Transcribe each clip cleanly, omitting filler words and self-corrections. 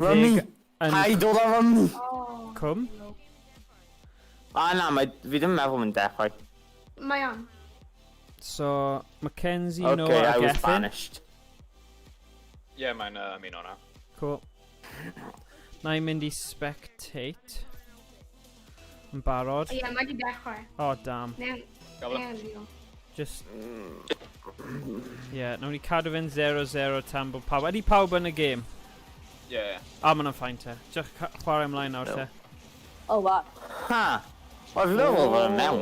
Rymni! Yn Paid dod ar rymni! Oh. Cwm. A na, mae, fi ddim yn meddwl mae'n dechrau. Mae on. So, Mackenzie, Okay, Noah I a was Gethin. banished. Ie, yeah, mae'n ymuno na. Cool. Na i mynd i spectate. Yn barod. Ie, mae di dechrau. Oh, damn. Neu, Gael neu real. Just... Yeah, nawn ni cadw fe'n 0-0 tan bod pawb... Ydy pawb yn y gêm? Ie, yeah. A, ma' hwnna'n fine te. Just chwarae ymlaen nawr te. Oh, wow. Ha! Wel, fi'n meddwl bod yn mewn.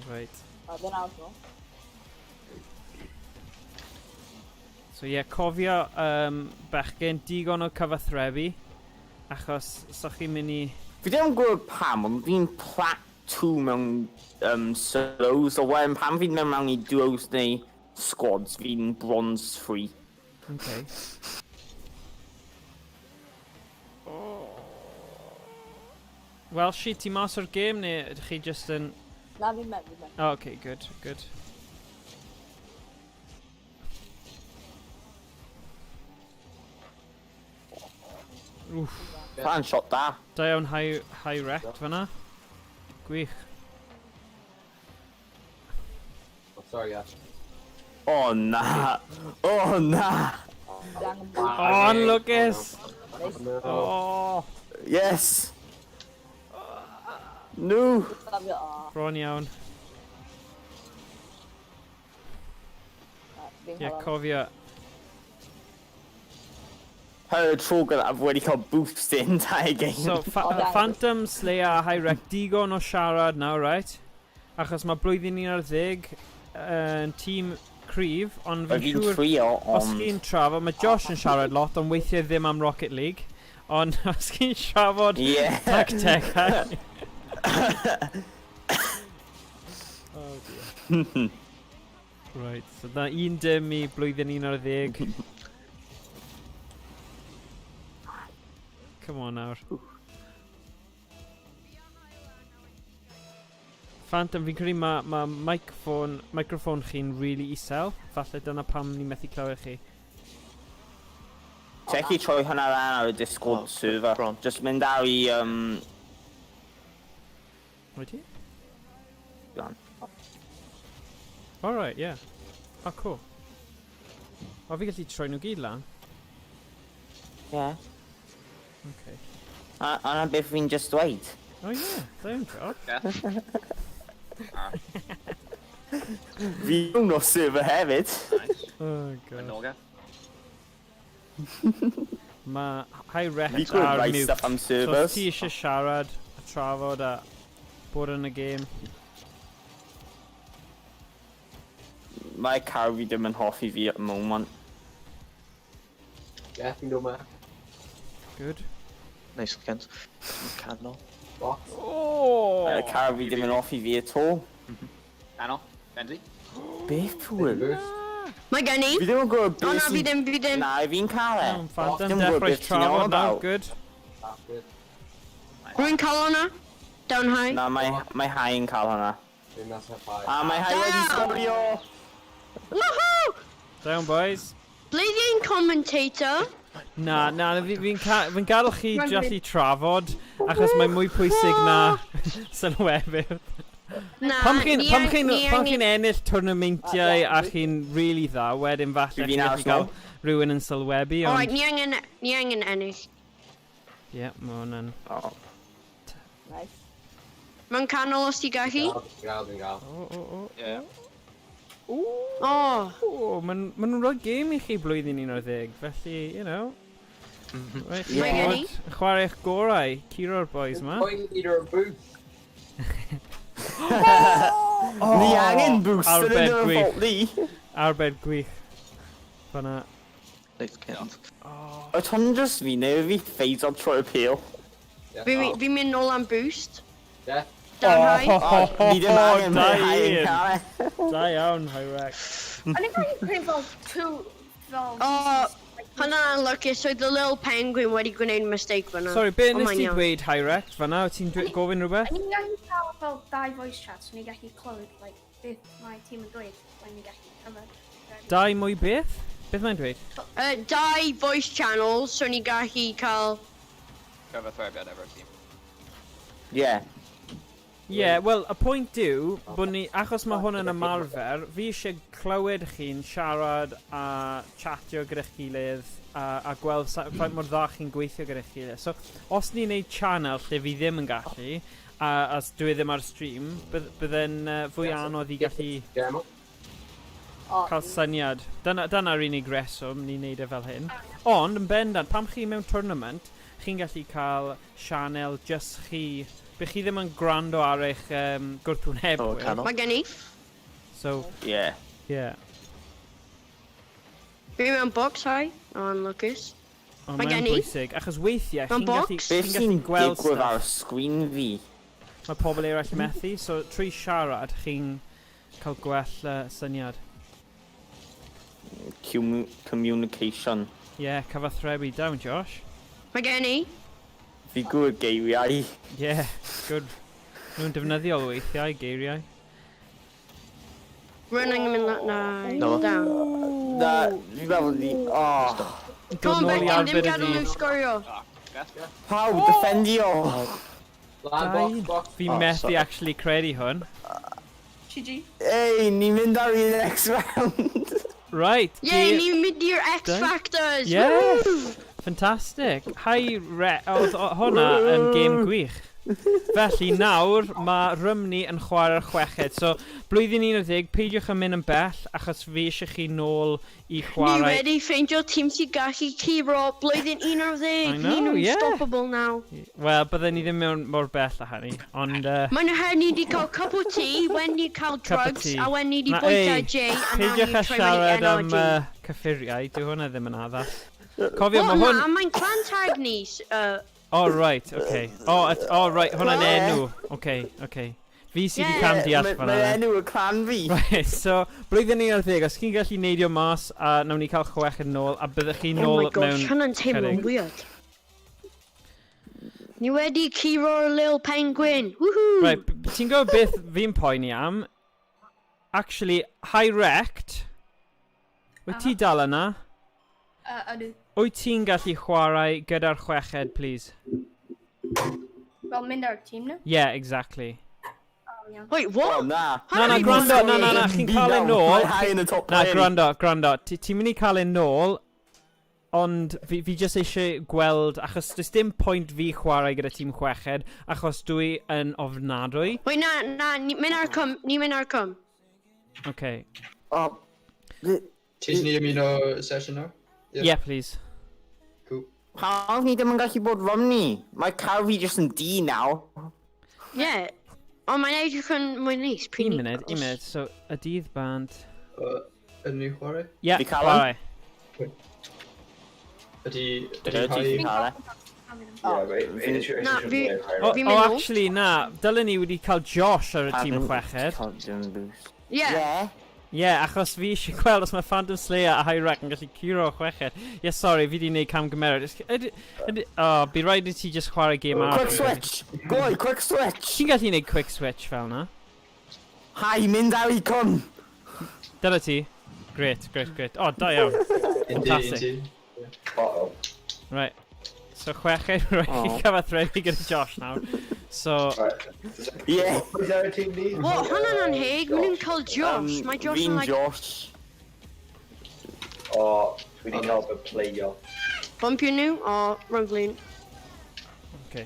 Right. Oh, fe'n out no. So ie, yeah, cofio bechgyn, digon o cyfathrebu, achos so chi'n mynd i... Fi ddim yn gwybod pam, ond fi'n plat 2 mewn solos, o wedyn pan fi'n mynd mewn i duos neu squads, fi'n bronze 3. Okay. Wel, si, ti mas o'r gêm neu ydych chi just yn... Na, fi'n mewn, fi'n mewn. Oh, okay, good, good. Oof. Plan shot da. Da iawn high rect fyna. Gwych. Oh, sorry, yeah. Oh na. Oh na. Oh, anlwcus. No. Oh. Yes. No. Bron iawn. Ie, yeah, cofio. Her tro gyda fi wedi cael boost in entire game. So, Phantom, Slayer a Hyrek, digon o siarad nawr, right? Achos mae blwyddyn 11 yn tîm cryf, ond fi'n siŵr... Trio, ond... Os chi'n trafod, mae Josh yn siarad lot, ond weithiau ddim am Rocket League. Ond os chi'n trafod tactegau... Oh dear. Right, so na 1-0 i blwyddyn 11. Come on nawr. Phantom, fi'n credu mae microphone chi'n really isel. Falle dyna pam ni methu clywed chi. Check i troi hwnna lan ar y Discord Oh, server. bron. Just mynd ar i... Wedi? Lan. Alright, yeah. Oh, cool. O, fi gallu troi nhw gyd lan? Yeah. Okay. A na beth fi'n just dweud. Oh yeah, da iawn, Josh. Fi mewn o'r server hefyd. Nice. Oh god. Yn Mae high rec Fi gwybod ar rai mute. stuff am So os servers. ti eisiau siarad a trafod a bod yn y game. Mae car fi ddim yn hoffi fi at the moment. Yeah, fi'n dod ma. Good. Nice weekend. Canol. What? Oh! Car fi ddim yn hoffi fi at all. Canol. Benzi. Beth yw e? Boost. Mae gen i. Fi ddim yn gwybod O beth na, fi ddim, fi ddim. Na, fi'n cael e. Iawn, Phantom, Dim gwybod dechrau beth ti'n trafod on nawr, about. good. That's good. Rwy'n cael hwnna. Down high. Na, mae Hai yn cael hwnna. Fi'n mess up high. A mae Hai wedi Da! sgorio! Woohoo! Da iawn, boys. Blwyddyn commentator. Na, na, fi'n fi gadael chi jallu trafod, achos mae mwy pwysig na sylwebydd. Na, Pam chi'n ni pam ang- chi'n ni pam angen- chi'n ennill tournamentiau a chi'n really dda, wedyn falle Fi chi'n fi'n gallu aros gael nôl. rhywun yn sylwebu, Alright, ond... ni angen ennill. Ie, mae hwnna'n... Oh. Nice. Mae'n canol os ti gallu. Fi'n gael, fi'n gael. O, o, o. Ie. O, O, maen ma nhw'n rhoi gêm i chi blwyddyn 11, felly, you know... Rhaid chi Mae gen i. fod yn chwarae eich gorau, curo'r boys ma. Point leader and boost. Ni angen boost yn Arbed yn gwych. fault ni. Arbed gwych. Fyna. Nice weekend. Oes hwn just fi neu fi ffeidio trwy'r appeal? Yeah. fi mynd nôl am boost. Yeah. Down high. Oh, ni ddim angen da mae Hai yn un. cael e. Da iawn, Hyrek. O'n i'n gallu creu fel two, fel... O, hwnna'n lwcus, oedd the little penguin wedi gwneud mistake fyna. Sorry, be Ond nes mae'n ti iawn. dweud, Hyrek, fan'na? Wyt ti'n gofyn rhywbeth? O'n i'n gallu cael fel dau voice chat, so ni'n gallu clywed, like, beth mae tîm yn dweud, o'n i'n gallu cymryd. Dau mwy beth? Beth mae'n dweud? Dau voice channels, so ni gallu cael... Cyfathrebiad efo'r tîm. Yeah. Ie, yeah, wel, y pwynt yw, bod ni, achos mae hwn yn ymarfer, fi eisiau clywed chi'n siarad a chatio gyda'ch gilydd a gweld faint mor dda chi'n gweithio gyda'ch gilydd. So, os ni'n neud channel lle fi ddim yn gallu, a dwi ddim ar stream, bydde'n fwy anodd i gallu cael syniad. Dyna'r unig reswm ni'n neud e fel hyn. Ond, yn bendant, pam chi mewn tournament, chi'n gallu cael sianel just chi. Bych chi ddim yn gwrando ar eich gwrthwynebwyr. Canol. Mae gen i. So, Yeah. yeah. Fi mewn box, hi. O, yn lwcus. Ond Mae mae'n gen i. bwysig, achos weithiau Mewn chi'n gallu, box? Beth chi'n gallu sy'n gweld digwydd ar stuff sgrin fi? mae pobl eraill yn methu, so trwy siarad chi'n cael gwell syniad. Communication. Ie, yeah, cyfathrebu down, Josh. Mae gen i. Fi gwybod geiriau. Ie, yeah, good. Nhw'n defnyddiol weithiau, geiriau. Rwy'n angen mynd na... No. Down. Na, fi'n meddwl ni... Oh. Dod Come on, nôl i Beckham, ddim arbed y gadael nhw dydd. sgorio. Beth? Pawb, defendio! Lan, box, box. Fi Oh, methu sorry. actually credu hwn. GG. Ei, ni'n mynd ar i'r next round. Right. Yay, ni'n mynd i'r X Dau. Factors! Yeah. Woo! Fantastic. Hi, Re... Oedd hwnna yn gêm gwych. Felly nawr mae Rymni yn chwarae'r chweched. So blwyddyn 11, peidiwch yn mynd yn bell achos fi eisiau chi nôl i Ni chwarae. wedi ffeindio tîm sy'n gallu curo blwyddyn 11. I know, Ni'n yeah. unstoppable now. Wel, bydden ni ddim mewn mor bell â hynny, ond Mae'n her ni wedi cael cup o tea, when ni cael Cup of drugs, tea. a when ni wedi Na, bwyta ei, Jay, a nawr peidiwch ni'n â troi mewn i siarad am NRG. cyffuriau, dyw hwnna ddim yn addas. Cofio, Wel, mae hwn... na, mae'n clan tag ni. Oh, right, okay. Oh, oh right, hwnna'n Wel. enw. Okay, okay. Fi sydd wedi Yeah. cam deall Mae fan mae yna. enw y clan fi. Right, so, blwyddyn 11, os chi'n gallu neidio mas, a nawn ni cael chwech yn ôl, a byddwch chi'n Oh nôl my gosh, mewn hwnna'n teimlo'n chydig. weird. Ni wedi curo'r Lil Penguin. Woohoo! Right, ti'n gwybod beth fi'n poeni am? Actually, High Wrecked. Wyt ti dal yna? Ydw. Wyt ti'n gallu chwarae gyda'r chweched, please? Fel mynd ar tîm nhw. Yeah, exactly. Oh, iawn. Wait, Oh, what? na. Na, na, gwrando, na, na, na, chi'n cael e nôl. Mae high yn y top Na, ten. gwrando, gwrando. Ti'n mynd i cael e nôl, ond fi jyst eisiau gweld, achos does dim pwynt fi chwarae gyda tîm chweched, achos dwi yn ofnadwy. Wait, na, na, ni mynd ar cwm, ni mynd ar cwm. Okay. Oh, Ti eisiau ni ymuno session nawr? Yeah, Yeah. please. Cool. Pawb ni ddim yn gallu bod Romney. Mae car fi jyst yn D nawr. Yeah. Ond mae'n edrych yn mwy neis. pryd Un ni- munud, un munud. So, y dydd band. Ydyn ni'n chwarae? Yeah, Fi cael on? chwarae. Ydy... Ydy Ydy ti rhai... cael e? Yeah, wait. Na, fi- O, Fi'n oh, mynd nôl. actually, na. Dylen ni wedi cael Josh ar y tîm chweched. Yeah. Yeah. Ie, yeah, achos fi eisiau gweld os mae Phantom Slayer a High Wreck yn gallu curo chweched. Ie, yeah, sorry, fi wedi gwneud camgymeriad. Oh, bydd rhaid i ti just chwarae gêm arall. Quick switch! Goi, quick switch! Ti'n gallu gwneud quick switch fel na? Hi, mynd ar i cwn! Dyna ti. Great, great, great. Oh, da iawn. Indy, Fantastic. indy. Uh-oh. Right. So chweched, rhaid i Oh. cyfathrebu gyda Josh nawr. So, Right. Yeah. Is there a team lead? What, hwnna'n anheg? Maen nhw'n cael Josh. Mae Josh Fi'n yn like, Josh. O, dwi wedi cael fy playo. bumpio nhw, o, rhan flin. okay.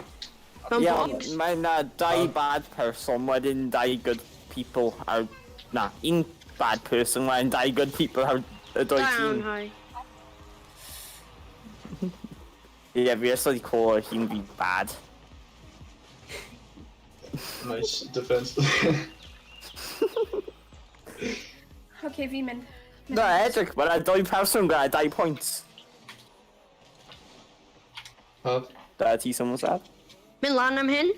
Mewn Yeah, box. mae na dau bad person, wedyn dau good people ar... Na, un bad person, wedyn dau good people ar y doi Da iawn, tîm. hi. Ie, yeah, fi ystod i call hi'n fi bad. Nice defense. Okay, fi'n mynd. Na, edrych, mae na doi person gyda dau points. Pawb. Da ti someone sad? Mynd lan am hyn.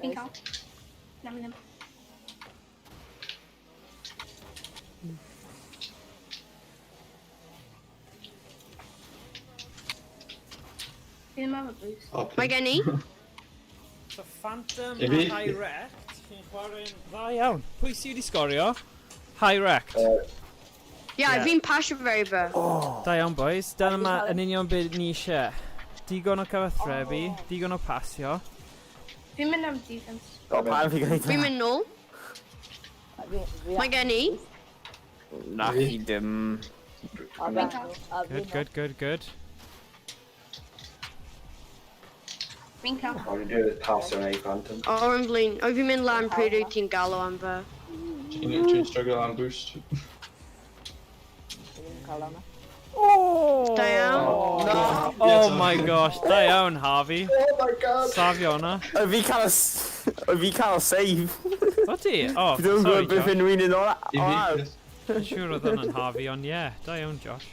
Fi'n cael. Na, fi ddim. Fi ddim efo boost. Oh, Mae gen i. So Phantom I fi? a High Wrecked, chi'n chwarae'n dda iawn. Pwy sydd wedi sgorio? High Wrecked. Yeah, Ie. fi'n pasio fe i fe. Da iawn, boys. Dyna ma yn union beth ni eisiau. Digon o cyfathrebu, digon o pasio. Fi'n mynd am defense. O, pam fi gwneud Fi'n mynd nôl. Fi... Mae gen i. Na chi dim. A fi... A fi... Good, good, good, good. Fi'n cael. All you do is pass on a phantom. O, rwy'n flin. O, fi'n mynd lan pryd wyt ti'n galw am fe. Ti'n struggle am boost. Fi'n cael hwnna. Oh! Da iawn. Oh my gosh, da iawn, Harvey. Oh my god! Safio hwnna. O fi cael y... O fi cael save. O ti? O, Fi ddim yn sorry, gwybod beth Josh. unrhyw un yn o'r... I O, fi. Fi'n siŵr oedd hwnna'n Harvey, ond ie, yeah, da iawn, Josh.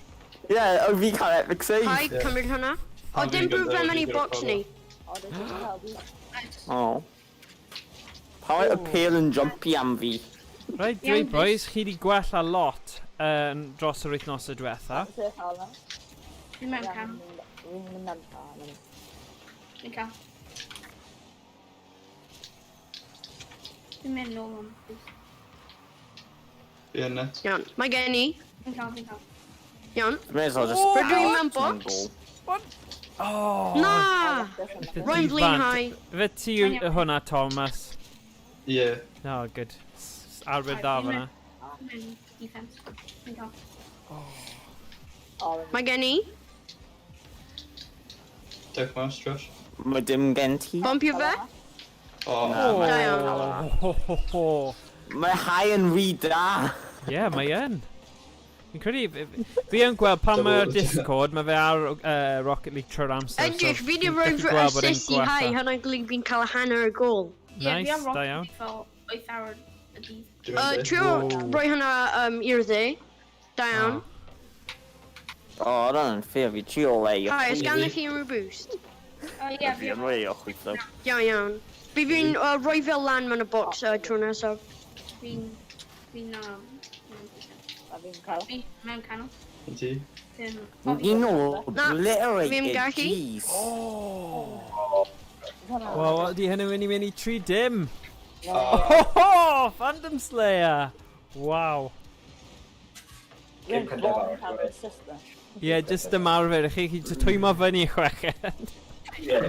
Ie, o fi cael epic save. Hi, cymryd hwnna. O, Harvey dim gyda- brw fe mewn i gyda box ni. O, dwi'n cael boost. O. Pa mae appeal yn jumpy am fi? Right, dweud boys, chi di gwella lot dros yr wythnosau diwetha. Fi'n cael hwnna. Fi'n mewn cam. Fi'n mynd am... A, na ni. Fi'n cael. Fi'n mynd nôl am boost. Fi yn net. Iawn. Mae gen i. Fi'n cael, fi'n cael. Iawn. May as well just... Rydw i mewn box. Oh! Na! Rwy'n flin, hi. Fe ti yw hwnna, Thomas? Ie. No, good. Arwydd dda fyna. Fi'n mynd defense. Fi'n cael. O, Mae gen i. Tech mas, Josh. Mae dim gen ti. Bumpio fe. O, Da iawn. Ho, ho, ho. Mae high yn rhy da. Ie, mae yn. Fi'n credu, fi yn gweld pan mae'r Discord, mae fe ar Rocket League trwy'r amser. so Edrych, fi di fi'n rhoi gallu fy gweld bod e'n assist i Hai, gwella. hwnna'n golygu fi'n cael hanner y gol. Ie, fi Nice, am da Rocket iawn. League fel 8 awr y dydd. Dwi'n mynd Trio rhoi hwnna i'r dde. Da iawn. O, hwnna'n fair fi trio lei. Hai, os ganddo chi unrhyw boost? O ie, Fi yn rhoi o chwith though. Iawn, iawn. Fi fi'n rhoi fel lan mewn y box tro nesaf. Fi'n... Fi'n... mewn defense. A fi'n cael. Fi mewn canol. I ti. Dim... Ni'n Na, obliterated, fi'n gallu. jeez. Wel, di hynny'n mynd i mynd i 3-0. O, Ho ho! Phantom Slayer! Waw. Fi'n Dim bron cyntaf cael arall, assist na. Ie, yeah, just ymarfer i chi, chi jyst twymo fyny i chweched. Ie.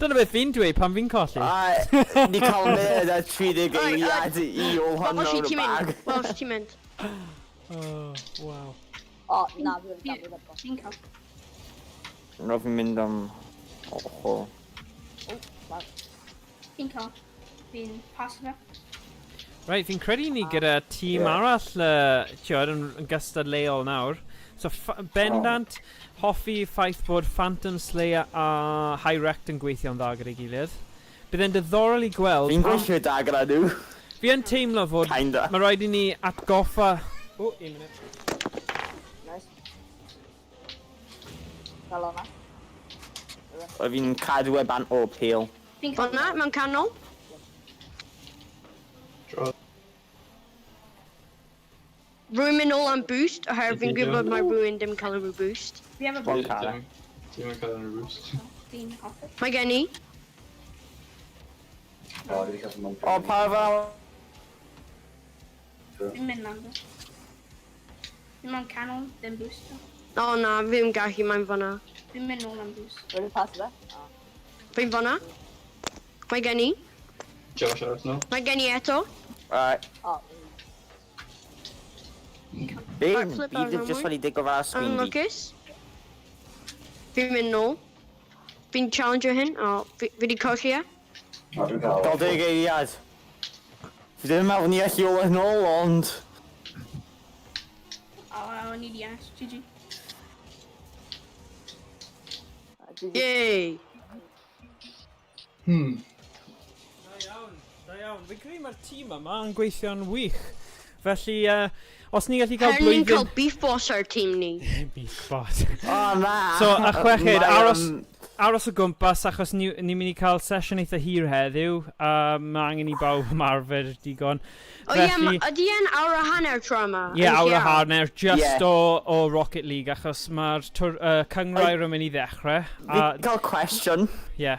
Dyna beth fi'n dweud pan fi'n colli. A, ni cael munud a 30 Oi, eiliad i ôl hwn Welsh i mewn y ti'n bag. mynd. Welsh ti'n mynd. Oh, waw. O, na, fi ddim cael. Fi'n cael. Roedd fi'n mynd am... Ochr. Fi'n cael. Fi'n pass fe. Right, fi'n credu ni gyda tîm Ie. arall, ti'od, yn gystadleuol nawr. So, bendant, hoffi ffaith bod Phantom Slayer a High-Rect yn gweithio'n dda gyda'i gilydd. Bydd e'n diddorol i gweld... Fi'n gweithio da gyda nhw. Fi yn teimlo fod... Kinda. Mae rhaid i ni atgoffa... O, un munud. Nice. Cael hwnna. Oedd fi'n cadw e ban o'r pêl. Fi'n cael. Hwnna, mewn canol. Dro. Rwy'n mynd nôl am boost, oherwydd fi'n Ydi, gwybod mae rhywun dim cael unrhyw boost. Fi efo Bon boost. cael. Dim yn cael unrhyw boost. Fi'n hoffi. Mae gen i. O, dwi wedi cael fy O, pa fel... Fi'n mynd lan. Fi'n mewn canol, ddim boost. O na, fi ddim gallu, mae'n fanna. Fi'n mynd nôl am boost. Wedi pass fe. Fi'n fanna. Mae gen i. Josh arall nôl. Mae gen i eto. Alright. O, Be? Backflip ar Byd just hwnna. wedi digwydd ar screen fi. Unluckus. Fi'n mynd nôl. Fi'n challenger hyn. O, fi di colli e. O, dwi'n cael. Gael deg eiliad. Fi ddim yn meddwl ni allu ôl yn ôl, ond... O, o'n i di ennill. GG. GG. Yay! Da iawn, da iawn. Fi'n credu mae'r tîm yma yn gweithio'n wych. Felly, os ni'n gallu cael Her ni'n blwyddyn... cael beef boss ar tîm ni. Beef boss. O, na! So, a chweched, Mae, aros o gwmpas achos ni'n mynd i cael sesiwn eitha hir heddiw a mae angen i bawb ymarfer digon. O ie, Felly- ydy e'n awr a hanner tro yma? Ie, Yn awr a lle hanner, just Ie. o Rocket League, achos mae'r cynghrair yn mynd i ddechrau. A, Fi'n cael cwestiwn. ie.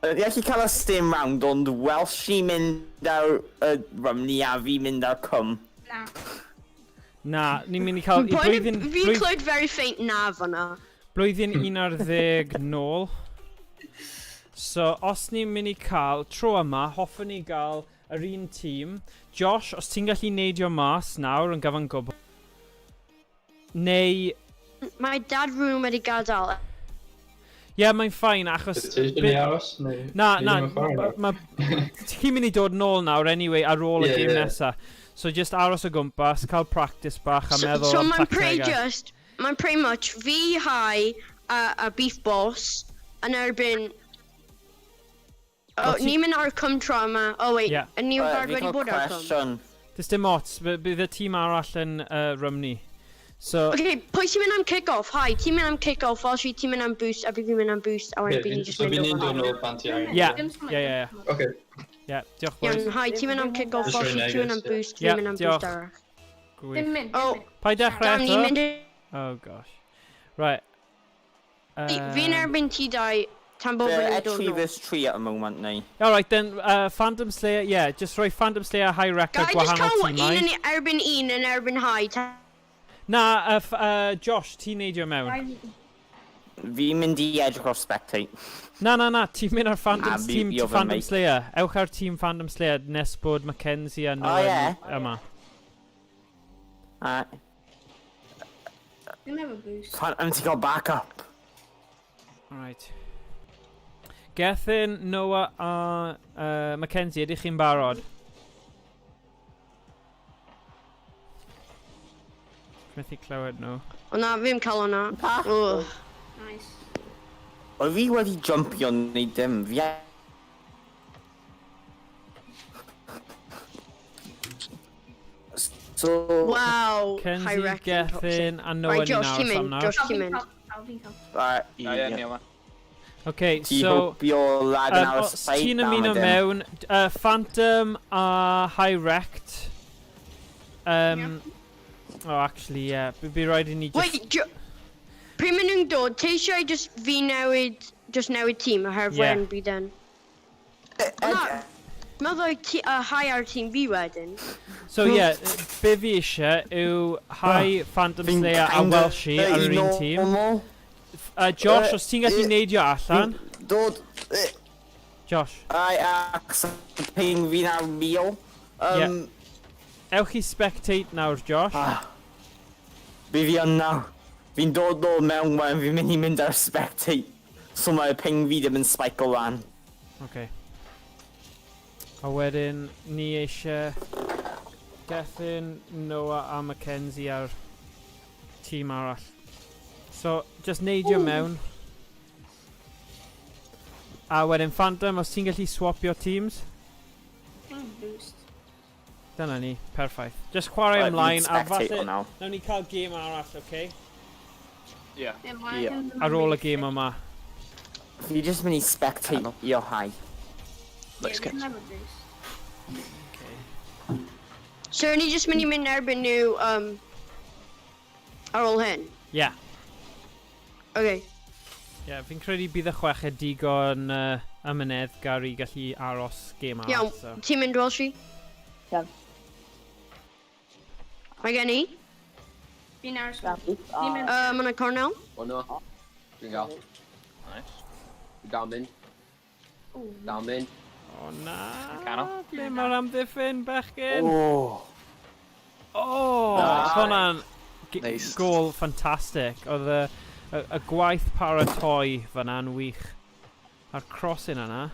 Fi allu cael y same round, ond Welsh i mynd ar y Rymni a fi mynd ar Cwm. Na. Na, ni'n mynd i cael... i blwyddyn... Fi'n clywed very faint na fyna. Blwyddyn 11 nôl. So, os ni'n mynd i cael, tro yma, hoffwn ni gael yr un tîm. Josh, os ti'n gallu neidio mas nawr yn gyfan gwbl. Neu... Mae dad rhywun wedi gadael. Ie, yeah, mae'n fine, achos... Ti eisiau ni aros? Neu, Na, na, ti'n mynd i dod nôl nawr anyway ar ôl y gêm nesa. So just aros o gwmpas, cael practice bach a meddwl so am mae'n pretty tactegau. just, mae'n pretty much fi, Hai a Beef Boss yn erbyn... Oh, ni'n mynd ar y cwm tro yma. Oh wait, Yeah. yeah. Ni'n Fi wedi cael bod ar y cwm. question. Does dim ots, bydd y tîm arall yn Rymni. So, Okay, pwy sy'n mynd am kick-off? Hai, ti'n mynd am kick-off, Oshie, ti'n mynd am boost, a fi fi'n mynd am boost, a wedyn bydd ni just So mynd fi'n ni'n over. dod nôl pan ti angen. yeah, Okay. yeah, diolch boys. Iawn, Hai, ti'n mynd am kick-off, Just rhoi Oshie, ti'n mynd am neges, ie. boost, Ie, fi'n mynd am diolch. boost arall. Gwych. Ddim mynd. Oh. Paid dechrau Dan, ni'n eto? mynd i... Oh gosh. Right. Fi'n erbyn ti dau, tan bod They're fi'n at dod 3 nôl. vs 3 at the moment, neu. Alright then, Phantom Slayer, yeah, just rhoi Phantom Slayer high record Ga i just gwahanol cael un tîmau. yn erbyn un yn erbyn Hai. Na, Josh, ti'n neidio mewn. Fi'n mynd i edrych o'r spectate. Na, na, na, ti'n mynd ar Phantom, Na, fi- tîm fi ofyn Phantom mate. Slayer. Ewch ar tîm Phantom Slayer nes bod Mackenzie a Noah O, ie. yma. Ddim efo boost. Phantom ti'n cael backup. Alright. Gethin, Noah a Mackenzie, ydych chi'n barod? Methu clywed nhw. O na, fi'n cael hwnna. Ugh. Nice. Oedd fi wedi jumpio neu dim. Fi So... Wow. High Kenzie, record. Gethin a Noah Right, ni'n Josh, ti'n aros am mynd. nawr. Josh, ti'n mynd. Fi'n cael. Right, O, ie, ni yma. Okay, ti so... hopio lag yn ar y Os site ti'n na, ymuno mae dim. mewn, Phantom a High Rect. Oh, actually, yeah. By rhaid i ni just... Wait, pryd maen nhw'n dod, ti eisiau just fi newid, just newid tîm oherwydd Yeah. wedyn bydd yn. Na, meddwl Hai ar tîm fi wedyn. So, yeah, be fi eisiau yw High, Phantom Fi'n Slayer a kinda Welshie ar yr un tîm. normal. Josh, os ti'n gallu neidio allan... Dod... Josh, I achos ping fi'n ar mil. Ewch i spectate nawr, Josh. Fi fi yn nawr. Fi'n dod nôl mewn wen, fi'n mynd i mynd ar spectate. So mae ping fi ddim yn spike o lan. Okay. A wedyn, ni eisiau Gethin, Noah a Mackenzie ar tîm arall. So, just neidio mewn. A wedyn Phantom, os ti'n gallu swapio teams, Boost. dyna ni, perffaith. Just chwarae Right, fi'n ymlaen, a spectate falle, o nawr. nawn ni cael gêm arall, okay? Ie. Ie. Ar ôl y gêm yma. Fi just mynd i spectate Canol. your high. Nice Ddim catch. efo boost. Okay. So ni just mynd i mynd erbyn nhw ar ôl hyn? Yeah. Okay. Yeah, fi'n credu bydd y chweched digon amyneddgar i gallu aros gêm arall. Iawn, So. ti'n mynd Welshie? Iawn. Mae gen i. Fi'n aros. Iawn. Fi'n mynd. Mae yna cornel. O no. Dwi'n gael. Nice. Dwi'n dal mynd. Dal mynd. O na! Canol. Ble mae'r amddiffyn, bechgyn? Oh. Oh, Nice. hwnna'n Nice. gol ffantastig. Oedd y gwaith paratoi fyna'n wych. A'r crossing yna.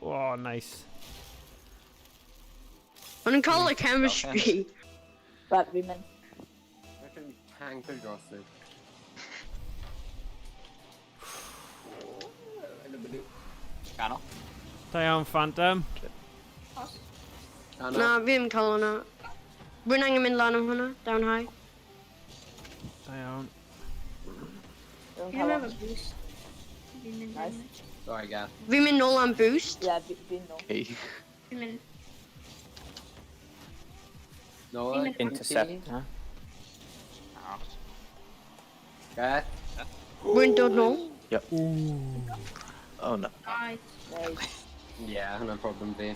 Oh, nice. Maen nhw'n cael y chemistry. Right, fi'n mynd. Dwi'n tank drosodd. Canol. Da iawn, Phantom. Canol. Na, fi ddim yn cael hwnna. Rwy'n angen mynd lan am hwnna, down high. Da iawn. Fi'n Fi'n cael efo boost. Fi'n mynd. Nice. Sorry, Gath. Fi'n mynd nôl am boost. Ie, fi'n nôl. Okay. Fi'n mynd. Noah. Intercept. Huh? Aros. Gath. Rwy'n dod nôl. Oh no, Right. Nice. Ie, yeah, hwnna'n problem fi.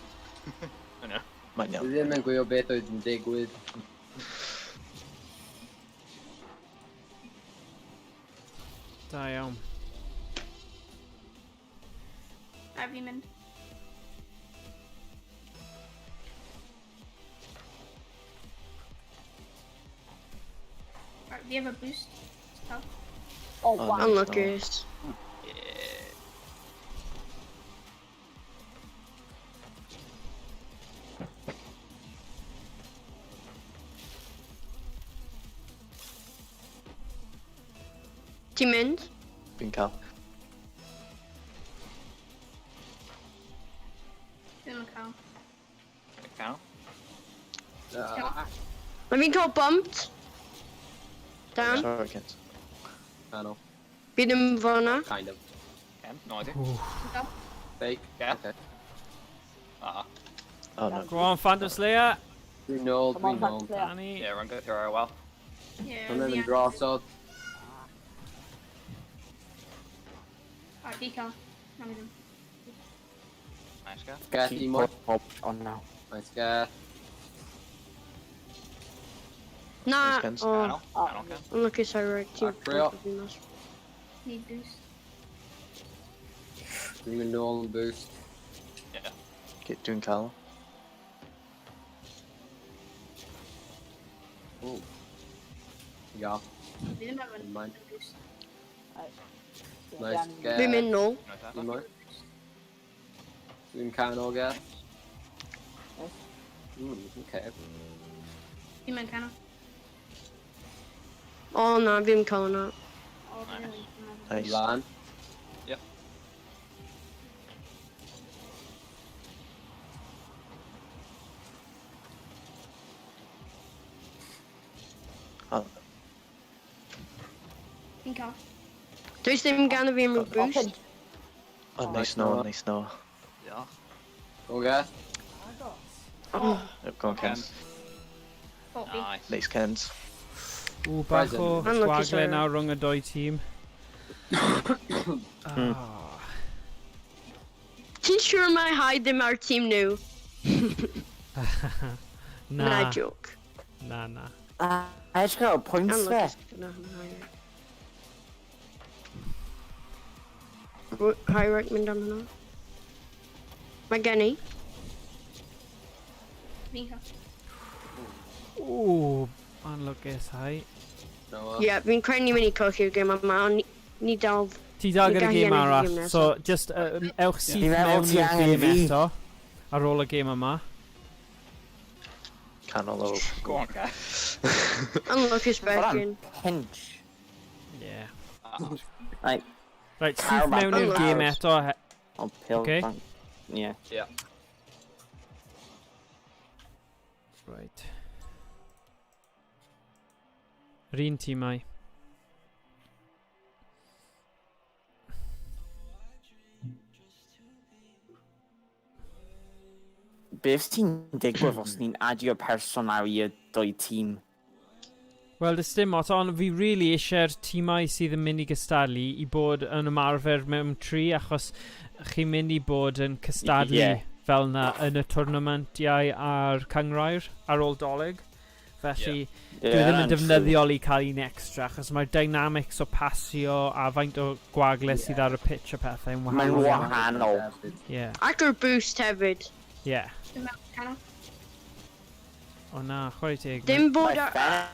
mae'n iawn. Dwi ddim yn gwybod beth oedd yn digwydd. Da iawn. A fi'n mynd. Right, fi efo boost. Cael. Oh, Oh, wow. nice. Unluckiest. Ti'n mynd? Fi'n cael. Ddim yn cael. Canol. Mae fi'n cael bumped. Dan. Sorry, Kent. Canol. Fi ddim fyna. Kind of. Ken, no idea. Fi'n cael. Fake. Yeah. Okay. Ah. Oh, no. Go on, Phantom Slayer. Dwi'n nôl, Come on, dwi'n nôl. Phantom Slayer. Danny. Yeah, run go through well. Yeah, Dwi'n mynd fi yn drosodd. Right, fi cael. Na fi ddim. Nice guy. Geth i mwy. Pop on now. Nice Geth. Na. Nice, Kent. Oh, Canol. Oh. Canol, Ken. unlucky sorry. Ti'n Back rail. Need boost. Dwi'n mynd nôl yn boost. Yeah. Okay, dwi'n cael. Ooh. Ia. Fi ddim efo Mind. boost. Nice Fi'n Geth. Fi'n mynd nôl. No that. I mwy. Dwi'n canol Geth. Nice. Okay. Fi'n mynd canol. O na, fi'n cael hwnna. O, fi ddim yn Nice. Lan. Yep. Oh, Fi'n cael. Does ddim gan fi unrhyw Oh, boost. pinch. oh nice Noah, nice Noah. Yeah. Go Geth. Oh. Yep, go on, Kent. Oh, fi. Nice. Nice, Kent. Ww, bach o Unlucky, gwagle sorry. nawr rhwng y doi tîm. Ah. Ti'n siŵr mai Hai ddim ar tîm nhw? Na, Na, joke. na, na. A edrych ar y pwynt fe. Unlucky. Na, na, na. Hai reit mynd am hwnna. Mae gen i. Fi'n cael. Ww, anlwcus, hai. Noah. Ie, fi'n credu ni'n mynd i colli'r gêm yma, ond ni dal... Ti dal Ni gyda gallu gêm ennill y arall, gêm nesaf. so just ewch syth Fi'n meddwl mewn ti i'r angen gêm fi. eto, ar ôl y gêm yma. Canol o. Go on, Geth. Unluckiest What bechgyn. pinch. Yeah. Ah. Like, Right, syth Carol mewn i'r Unlucky. gêm eto. oh, pill. Okay. bank. Yeah. Yeah. Right. Yr un tîmau. Beth ti'n digwydd os ni'n adio person ar i y doi tîm? Wel, does dim lot, ond fi really eisiau'r tîmau sydd yn mynd i gystadlu i bod yn ymarfer mewn tri, achos chi'n mynd i bod yn cystadlu Ie. fel na yn y tournamentiau a'r cynghrair ar ôl Dolig. Felly, Yeah, dwi ddim yn hwnna'n defnyddiol i cael un extra, achos mae'r dynamics o pasio a faint o gwagle sydd ar y pitch a pethau yn true. Mae'n wahanol. iawn. wahanol. Ie, Ac yr boost hefyd. ie. Fi'n mewn canol. O na, chwarae teg. Dim bod Mae ar...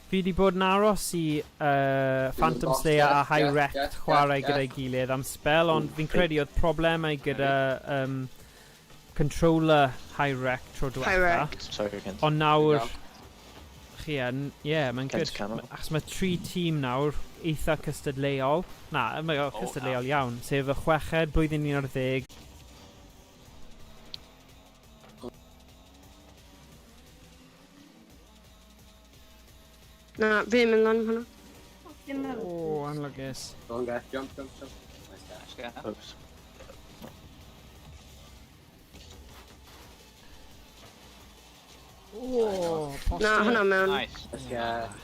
Fi wedi bod yn aros i Phantom Box, Slayer a yes, High yes, Wrecked yes, chwarae yes, gyda'i yes. gilydd am spel, ond fi'n credu oedd problemau gyda controller High Wrecked tro High diwetha. Wrecked. Sorry, Kent. Ond nawr, There chi yn, ie, yeah, mae'n Kent good. canol. Achos mae tri tîm nawr eitha cystadleuol. Na, mae o O, cystadleuol iawn, sef y chweched, blwyddyn 11. Na, fi ddim yn lan hwnna. O, fi ddim yn O, anlwcus. Go on Geth. Jump, jump, jump. Nice Geth. Nice Geth. Oops. O, Na, hwnna mewn. Nice. Nice Geth.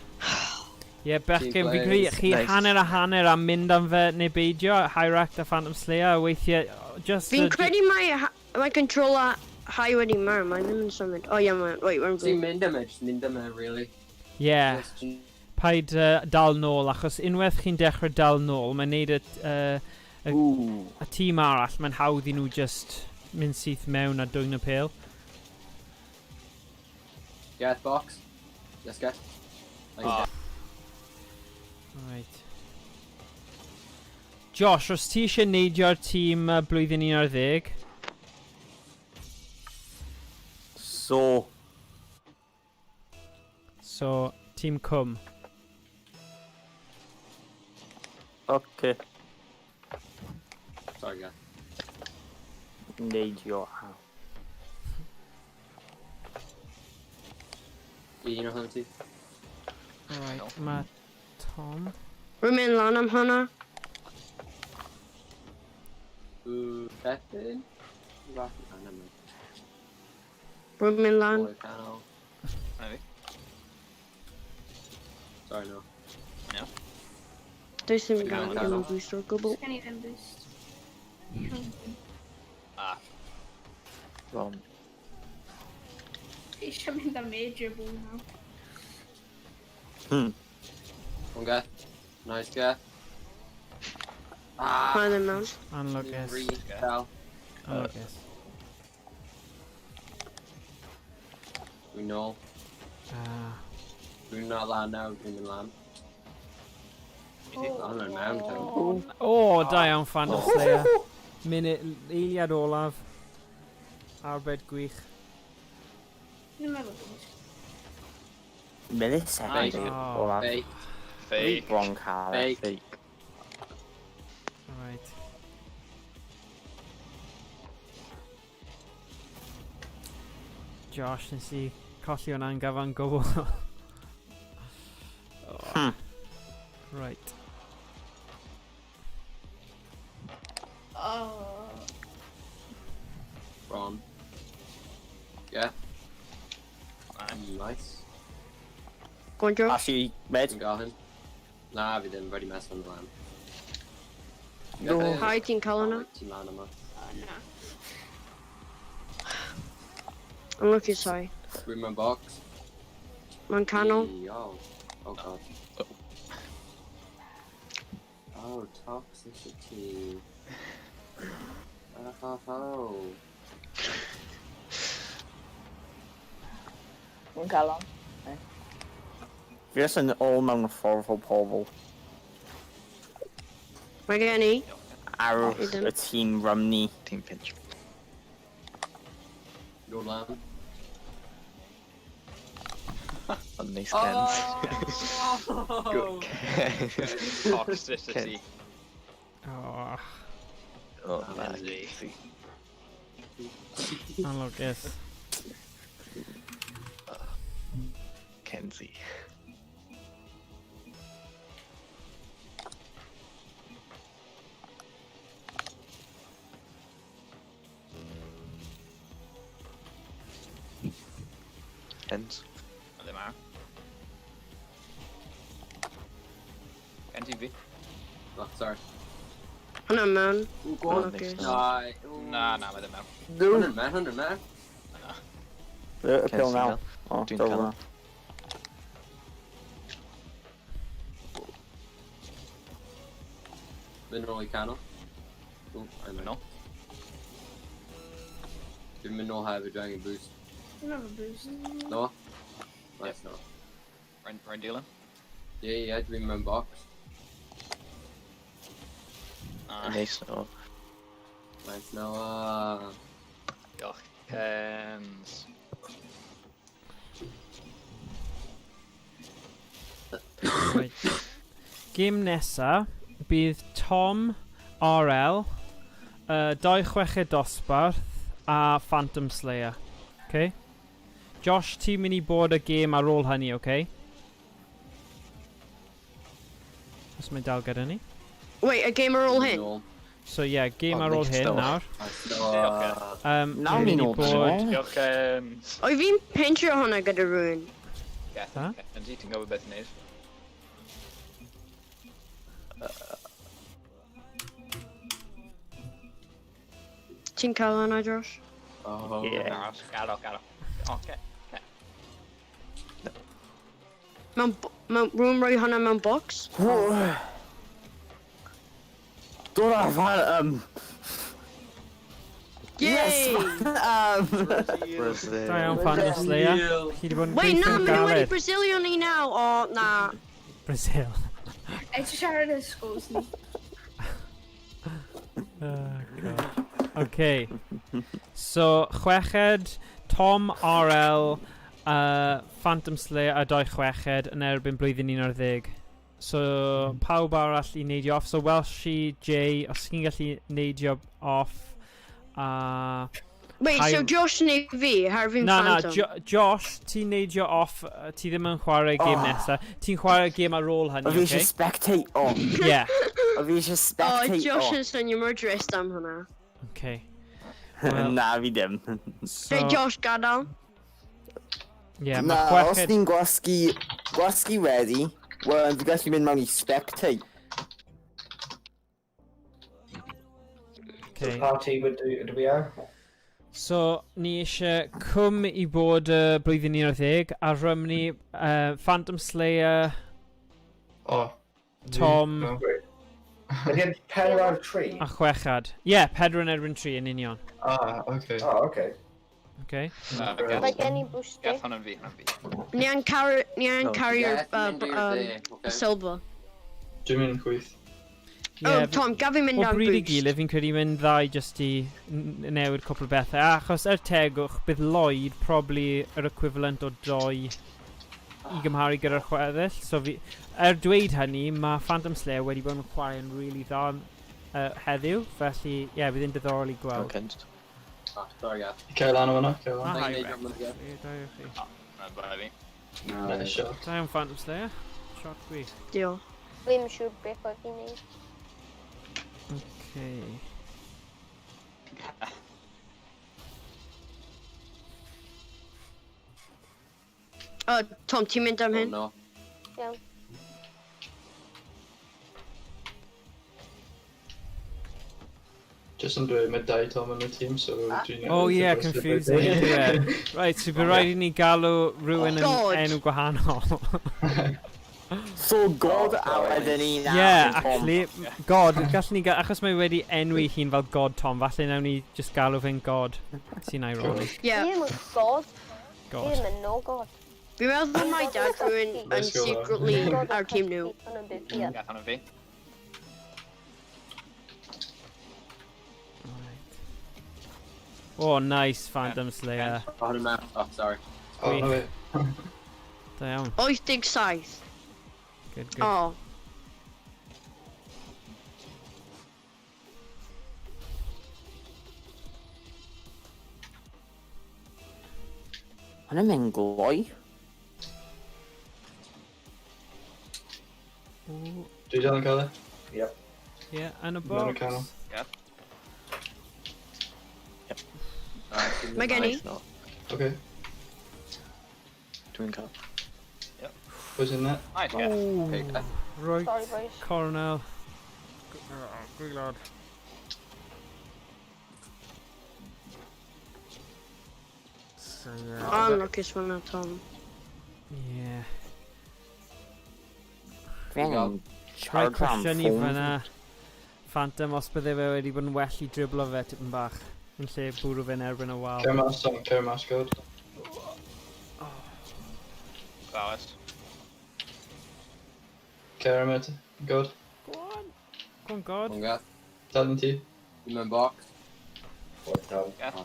Ie, yeah, bechgyn, fi players. credu chi Nice. hanner a hanner am mynd am fe neu beidio, High a Phantom Slayer, weithiau, just... Fi'n credu mae controller Hai wedi marw, mae ddim yn symud. O ie, mae... Wait, mae'n Ti'n good. mynd am e, just mynd am e, really. Ie. Just Paid dal nôl, achos unwaith chi'n dechrau dal nôl, mae'n neud y tîm arall, mae'n hawdd i nhw just mynd syth mewn a dwyn y pêl. Get box. Yes, get. Nice. Oh. Right. Josh, os ti eisiau neidio'r tîm blwyddyn 11, So, so tîm Cwm. Okay. Sorry, guys. Neidio. Un ohono ti. Right, mae Tom. Rwy'n mynd lan am hwnna. Ooh, Bethan? Fath- Ah, never mind. Rwy'n mynd lan. Boy, canol. Na fi. Sorry, no. Does dim Dwi'n gael canol. yn boost o'r gwbl. Gen i ddim boost. Ah, Ron. Fi eisiau mynd am major ball nawr. One guy. Nice guy. Ah! Mae ddim mewn. Anlwcus. Fell. Anlwcus. Dwi'n nôl. Ah. Dwi'n not lan nawr, dwi'n mynd lan. Lan yn mewn, Tom. O, da iawn, Phantom Slayer. Munud, eiliad olaf. Arbed gwych. Ddim efo boost. Millisecond. Nice. Oh. Olaf. Fake, Fi fake. bron cael e. fake. Fake. Right. Josh, nes i colli hwnna'n gyfan gwbl. Oh. Right. Oh. Ron. Yeah, Nice. nice. Go on, Josh. Pass i med. Dwi'n gael hyn. Na, fi ddim wedi mess yn lan. No. Hi, ti'n cael hwnna? Ti'n lan yma. Oh, na. Unlucky, sorry. Dwi'n mewn box. Mae'n canol. Yo. Oh god. Oh, toxicity. Oh, ho, ho. Dwi'n cael on. Fi jyst yn ôl mewn y ffordd o pobl. Mae gen i. Ar Fi ddim. y tîm Rymni. Team pinch. Dod lan. Oh, nice Ken. Good Ken. Toxicity. Oh, Oh, na. Kenzie. anlwcus. Kenzie. Kens. O, ddim ar. Kenzie fi. Oh, sorry. Hwnna mewn. Ooh, go on. Nice. Anlwcus. Nice. Na, na, mae ddim mewn. No. 100 man, 100 man. Y pil Kenzie naw. gael. O, Dwi'n do cael. hwnna. Mynd nôl i canol. Ooh, I'm Nôl. Dwi'n mynd nôl hefyd, dwi'n angen boost. Ddim efo boost. Noah? Nice, Noah. Rwy'n dilyn. Yeah, dwi'n mewn box. Ah, Nice no. Nice, Noah. diolch. Kens. Right. Gêm nesa, bydd Tom RL, dau chweched dosbarth a Phantom Slayer. Okay? Josh, ti'n mynd i bod y gêm ar ôl hynny, okay? Os mae'n dal gyda ni. Wait, y game ar ôl hyn? Nôl. So ie, yeah, gêm Oh, ar ôl next hyn door. nawr. Nice, Noah. Nawn Ni'n ni mynd i nôl bod. Diolch, Kens. Oedd fi'n peintio hwnna gyda rhywun. Yeah, Ha? Kenzie, ti'n gwybod beth i wneud? Ti'n cael hwnna, Josh? Oh. Yeah. Aros, gado, gado. O, ce. Mewn... Mewn... Rwy'n rhoi hwnna mewn box. Dod ar fan, Yes! Yay! Brazil. Da iawn, Phantom Slayer. Chi wedi bod yn Wait, na, gweithio'n maen nhw wedi galed. Brazilio ni nawr. O, na. Brazil. E, ti siarad y schools ni. Oh, God. Okay. So, chweched, Tom, RL, Phantom Slayer a dau chweched yn erbyn blwyddyn 11. So, pawb arall i neidio off. So, Welshie, Jay, os chi'n gallu neidio off. A... Wait, so Hi- Josh neu fi, har fi'n Na, na, Phantom. Jo Josh, ti'n neidio off, ti ddim yn chwarae gêm Oh. nesa. Ti'n chwarae gêm ar ôl hynny, O fi eisiau okay? spectate o. Yeah, O fi eisiau O, spectate Josh o. yn swnio mor drist am hwnna. okay. Well, Na, fi ddim. so, Hey, Josh, gadael. yeah, Na, mae os chweched... ni'n gwasgu ready, wel, fi gallu mynd mewn i spectate. Okay. Pa tîm ydw i ar? So, ni eisiau cwm i bod y blwyddyn 11 a rhymni Phantom Slayer, O. Tom No. Ydy e'n 4-3? a chwechad. Ie, yeah, 4 yn erbyn 3 yn union. Ah, okay. Oh, okay. Okay. Mae gen i booster. Geth hwnna'n fi, hwnna'n fi. Ni yn cario, ni yn No. cario Geth, mynd i'r dde, ocê. silver. Dwi'n mynd chwith. Yeah, oh, Tom, gaf fi mynd O am bryd i boost. gilydd, fi'n credu mynd dda i jyst i newid cwpl o bethau. Achos er tegwch, bydd Lloyd probably yr equivalent o doi i gymharu gyda'r chweddill. So fi, er dweud hynny, mae Phantom Slayer wedi bod yn chwarae'n really dda heddiw. Felly, ie, yeah, bydd yn diddorol i Oh, gweld. Kens. Ah, sorry, Geth. Cer lan o fan'na, cer Ah, lan. hi, Na'i neud Rex. rhywbeth again. Ie, da iawn chi. Na, bai fi. Nice shot. Da iawn Phantom Slayer. Shot gwych. Diolch. Fi'n siŵr beth oedd fi'n neud. Okay. O, Tom, ti'n mynd am Oh, hyn? no. Iawn. Just yn dweud, mae dau Tom yn y tîm, so dwi'n... Oh yeah, confusing, yeah. Right, so bydd rhaid i ni galw rhywun yn God. enw gwahanol. So God a wedyn ni na. Yeah, actually, God, gallwn ni gael, achos mae wedi enwi hun fel God Tom, falle nawn ni just galw fe'n God, sy'n ironic. Yeah. Fi ddim yn god. Fi God. ddim yn no god. Fi'n meddwl mai dad rhywun yn Let's go, secretly God ar tîm nhw. Hwna'n byd, ie. Geth hwnna'n fi. Right. Oh, nice, Phantom Slayer. Oh, hwnna'n mewn. Oh, sorry. Oh, no way. Da iawn. 87. Good, good. O. Hwna'n mynd gloi. Ooh, Dwi dal yn cael e? Yep. yeah, yn y Mewn y box. canol. Nice. Mae gen i. Nice, no. Okay. Dwi'n cael. Who's in that? Nice, Geth. Ooh, Okay, Geth. right, Sorry, boys. Coronel. Good lad. So, yeah. Anlwcus fan'na, Tom. Yeah. Fi angen Rhaid charge am cwestiwn i ffôn. fyna. Phantom, os bydde fe wedi bod yn well i driblo fe tipyn bach yn lle bwrw fe'n erbyn y wal. Cer mas, Tom, cer mas, God. Flowers. Cer am it, God. Go on. Go on, God. Come on, Geth. Dal yn ti. Fi'n mewn box. What, Tom? Geth.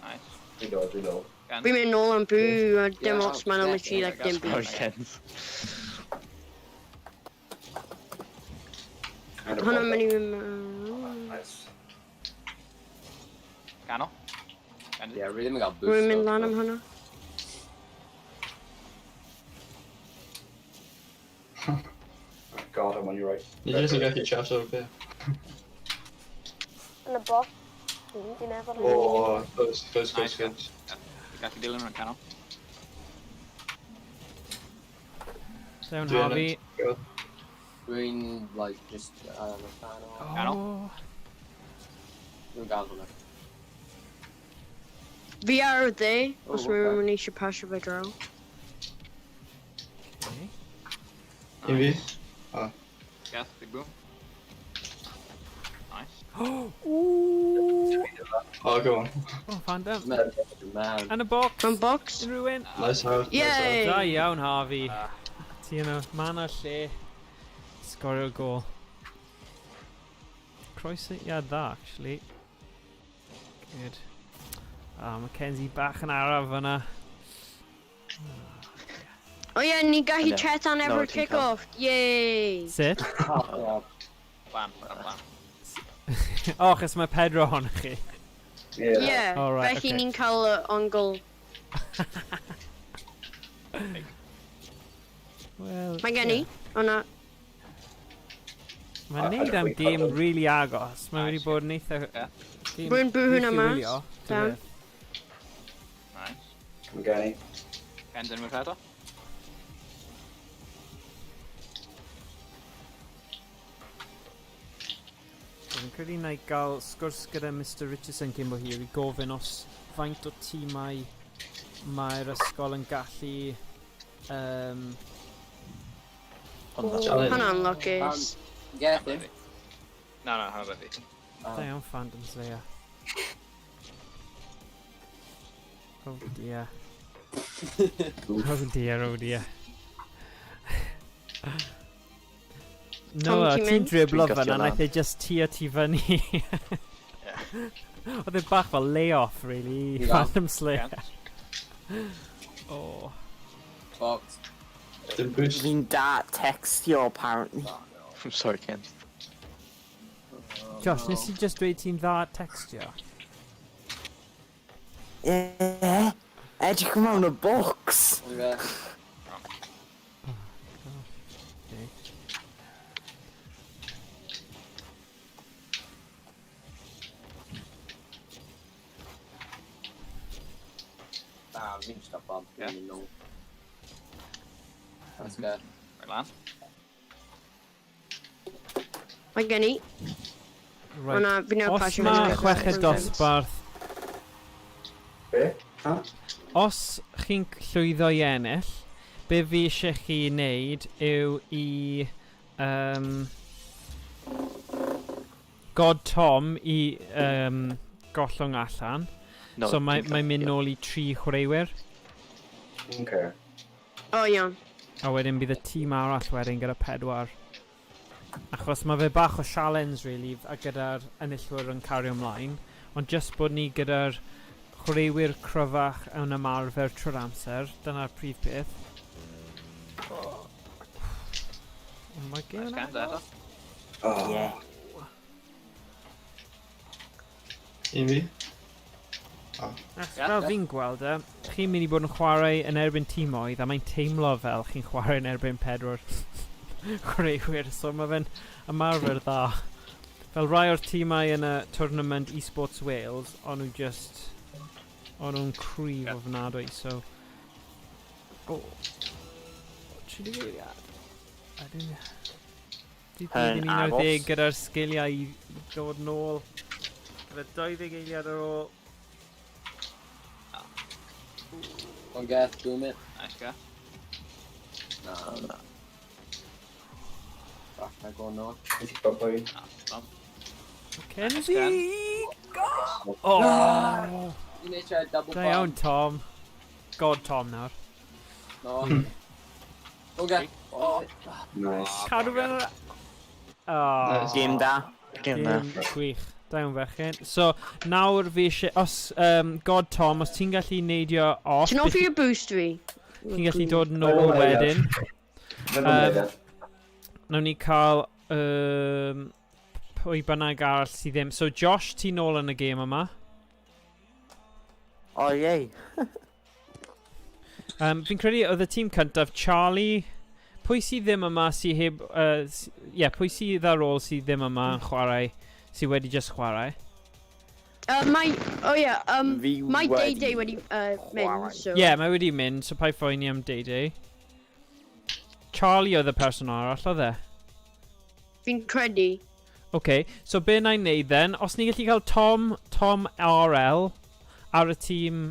Nice. Dwi'n dod, dwi'n dod. Gan. Fi'n mynd nôl am bw, a dim Yeah, ots, mae'n yeah, literally yeah, like dim Sorry, byd. Kens. And a Hwnna'n mynd i bottle. fynd... Nice. Ganol. Gan. Yeah, fi ddim yn cael boost. Rwy'n mynd though, lan am so- hwnna. God, I'm on your right. Ni jyst yn gallu chat o'r beth. Yn y box. Dwi'n meddwl. Oh, close, close, close, Nice, close. Gallu dilyn nhw'n canol. Down Dwi'n Harvey. it, God. Dwi'n, like, just, I don't know, canol. Canol. Oh. Dwi'n gael hwnna. Fi ar y dde, Oh, os okay. rwy'n mynd eisiau pasio fe draw. Okay. Un fi. Geth, big boom. Nice. Ooh! Oh, go on. Oh, Phantom. Man, man. Yn y box. Mewn box. Unrhyw un? Nice house. Yay! Da iawn, Harvey. Ti yn y man a'r lle. Sgorio gol. Croesiad dda, actually. Good. Ah, Mackenzie bach yn araf fyna. O ie, ni'n gallu Yndw. chetan No, efo'r ti'n cael. kick-off. Yay! Sut? Oh, Plan, plan, plan. O, oh, chos mae pedro ohonoch chi. Yeah. Yeah, Oh, right, felly okay. ni'n cael y on goal. Wel, Mae gen i. O na. Mae'n neud am gêm really agos. Mae wedi bod yn eitha... Ie. gêm Rwy'n bw hwnna gwych i mas. wylio, Da. ta beth. Nice. Mae gen i. Ken's unwaith eto. Fi'n credu na i gael sgwrs gyda Mr Richardson cyn bo hir i gofyn os faint o tîmau mae'r ysgol yn gallu Ond that's Challenge. Hwnna'n lwcus. Gethin. No, no, hwnna fi. Da iawn Phantom Slayer. Oh dear. Oh dear, oh dear. Noah, ti'n ti'n mynd? driblo Dwi'n fyna, gutio naeth e just tio ti fyny. Oedd e bach fel lay-off, really, Ie. Phantom Slayer. Kens. Oh. Box. Dim boost. Fi'n da textio, apparently. I'm sorry, Ken. Josh, nes i just dweud ti'n dda at textio? Yeah. Edrych mewn y box. Okay. Okay. Ah, fi'n just got bump. Yeah. Fi'n mynd nôl. Let's go. Right lan. Mae gen i. O Right. na, fi'n newid Os pasio mae chweched dosbarth, Be? Ha? os chi'n llwyddo i ennill, be fi eisiau chi wneud yw i God Tom i gollwng allan. No, So mae, ti'n mae'n mynd ie. nôl i tri chwaraewyr. Okay. O iawn. A wedyn bydd y tîm arall wedyn gyda pedwar. Achos mae fe bach o challenge, really, a gyda'r enillwyr yn cario ymlaen. Ond just bod ni gyda'r chwaraewyr cryfach yn ymarfer trwy'r amser, dyna'r prif peth. Oh, mae Nice gen Ken's eto. Oh. Yeah. Un fi. Fel fi'n gweld e, chi'n mynd i bod yn chwarae yn erbyn tîmoedd, a mae'n teimlo fel chi'n chwarae yn erbyn pedwar chwaraewyr, so mae fe'n ymarfer dda. Fel rai o'r tîmau yn y tournament eSports Wales, o'n nhw just... O'n nhw'n cryf ofnadwy, so... O. 30 eiliad. Ydyn... Di Yn blwyddyn agos. 11 gyda'r sgiliau i dod nôl. Gyda 20 eiliad ar ôl. One Geth, boom it. Nice Geth. Na, na. Back na go nôl. Nes i bumpo un. Ah, bump. Mackenzie! Go! Oh! Fi'n eisiau double Da iawn, bump. Tom. God Tom nawr. No. Go Geth. Oh. Nice. Ah, Cadw go on, fe... Oh. Nice. Game da. Game da. Gêm gwych. Da iawn fechgyn. So, nawr fi eisiau... Os, God Tom, os ti'n gallu neidio off, Ti'n beth hoffi y boost fi? ti'n gallu dod nôl Feddwl wedyn. Feddwl eiliad. Nawn ni cael pwy bynnag arall sydd ddim. So, Josh, ti nôl yn y gêm yma. Oh, yay. Fi'n credu oedd y tîm cyntaf, Charlie... Pwy sydd ddim yma sydd heb... Yeah, pwy sydd ar ôl sydd ddim yma yn chwarae, sydd wedi just chwarae? Mae, oh yeah, Fi mae wedi Day Day wedi mynd, chwarae. so... Ie, yeah, mae wedi mynd, so paid phoeni am Day Day. Charlie oedd y person arall, oedd e? Fi'n credu. OK, so be na i wneud then, os ni gallu cael Tom, Tom RL ar y tîm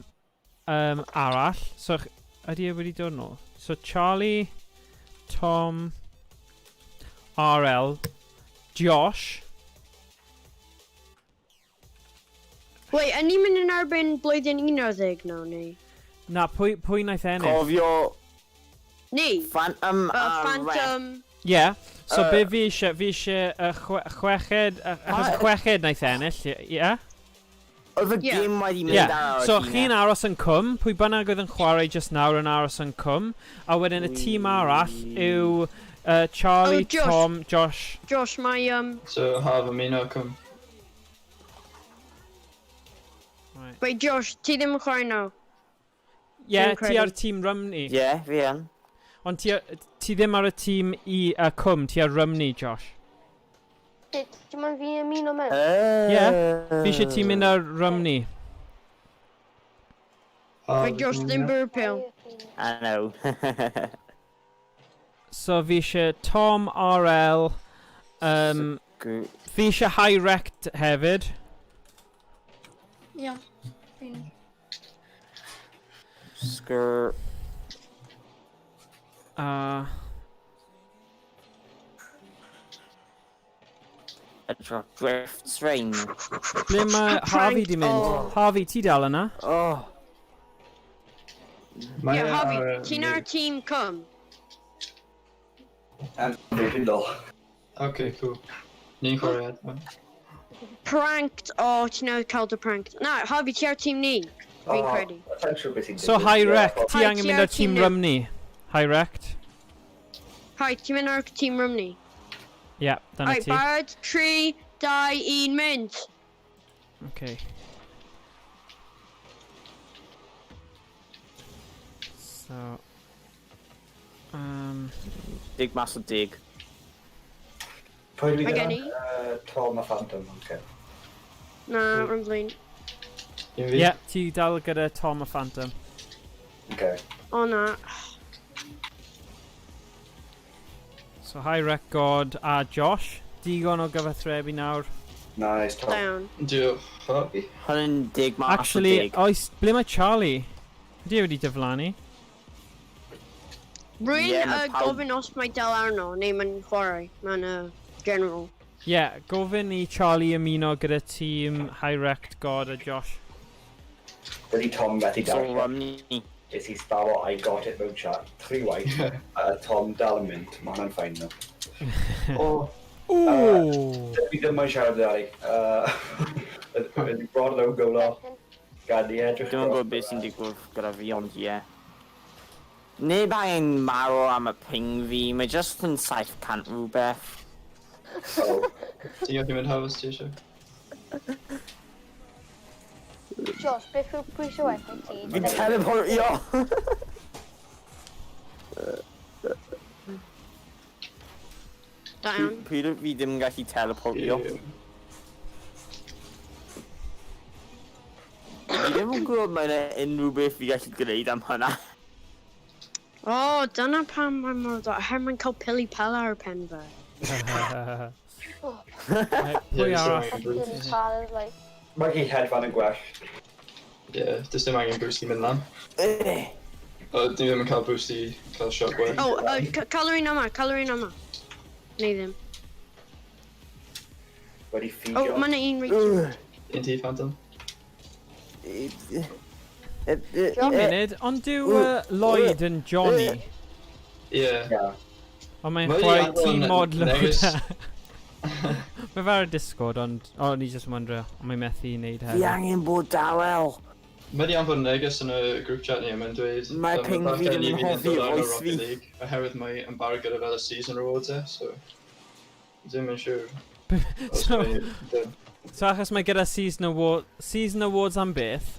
arall, so ydy e wedi dod nôl? So Charlie, Tom, RL, Josh. Wait, a ni'n mynd yn erbyn blwyddyn 11 nawr, neu? Na, pwy wnaeth ennill? Cofio Ni? Phantom a Rec. Phantom. Ie. Yeah. So be fi eisiau chweched, achos chweched wnaeth ennill, ie? Yeah? Oedd y Ie. gêm wedi mynd Yeah. ar So chi'n aros yn cwm, pwy bynnag oedd yn chwarae just nawr yn aros yn cwm, a wedyn y tîm arall yw Charlie, Oh, Josh. Tom, Josh. Josh, mae... So, Haf ymuno cwm. Right. Wait, Josh, ti ddim yn chwarae nawr. Ie, yeah, Dwi'n ti ar credu. tîm Rymni. Ie, fi yn. Ond ti ddim ar y tîm i cwm, ti ar Rymni, Josh. Ti'n mynd fi ymuno mewn? Ie, fi eisiau ti mynd ar Rymni. Haf Wait, Josh, ddim ymuno. bwrw pêl. I know. So fi eisiau Tom, RL, fi eisiau High Rect hefyd. Iawn. Fi'n... Sgr... Edrych Drift Train. Ble mae Harvey di mynd? Oh. Harvey, ti dal yna? Oh. Mae Ie, e Harvey, ar, ti'n ar tîm cwm. And fi'n dol. Okay, cool. Ni'n chwarae eto. Pranked. O, ti'n newydd cael dy pranked. Na, Harvey, ti ar tîm ni. Fi'n credu. Sa'n siŵr beth sy'n So digwydd. High Ie, Rect, ti Hi, angen ti mynd ar ar tîm tîm ni. Rymni. High Rect. Hi, ti'n mynd ar tîm Rymni. Ie, yeah, dyna Right, ti. barod, 3, 2, 1, mynd. Okay. So... 10 mas o 10. Pwy dwi Mae gyda? gen i. Tom a Phantom, oce. Na, rwy'n flin. Un Ie, fi. yeah, ti dal gyda Tom a Phantom. Oce. O na. So High Record a Josh. Digon o gyfathrebu nawr. Nice, Tom. Down. Diolch, Harvey. Hwn yn 10 mas o Actually, 10. oes... Ble mae Charlie? Ydy e wedi diflannu? Rwy'n Ie, ma' pawb- gofyn os mae dal arno, neu mae'n chwarae. Mae'n general. Ie, yeah, gofyn i Charlie ymuno gyda tîm High Rect, God a Josh. Dydy Tom methu So darllen. Rymni. Nes i spello I got it mewn chat. Tri waith. A Tom dal yn mynd. Mae hwnna'n fine no. O, Ooh! Dwi ddim moyn siarad amdani. Ydy bron mewn golo. Gad i edrych. Dwi'n gwybod beth sy'n digwydd gyda fi, ond ie. Neb angen marw am y ping fi, mae just yn 700 rhywbeth. Oh. ti'n gallu mynd Haf os ti eisiau. Josh, beth yw'r pwysau wedyn ti? Fi'n teleportio! Down. Pryd fi ddim yn gallu teleportio. Ie. Fi ddim yn gwybod mae yna unrhyw beth fi gallu gwneud am hynna. O, dyna pam mae'n mor dda. Oherwydd mae'n cael pili pala ar pen fe. Right, pwy Ie, arall? so angen boost. Palace, like. Mae hi hedfan yn gwell. Ie, does dim angen boost i mynd lan. O, dwi ddim yn cael boost i cael shot gwell. O, cael yr un yma, cael yr un yma. Neu ddim. Wedi O, ffidio. mae yna un reit. Un ti, Phantom? Un munud, ond dyw Lloyd yn Johnny? Ie. Ie. Ond mae'n Mae chwarae anfon tîm mod neges. Mae fe ar y Discord, ond... O, ni just yn wondro, ond mae'n methu i wneud Fi hefyd. angen bod dawel. Mae wedi anfon neges yn y group chat ni a mae'n dweud Mae ping fi falle ddim ni yn fydd yn hoffi dod lan o voice Rocket fi. League, oherwydd mae yn barod gyda fel y season rewards e, so ddim yn siŵr. os ddim. So achos mae gyda season awards am beth?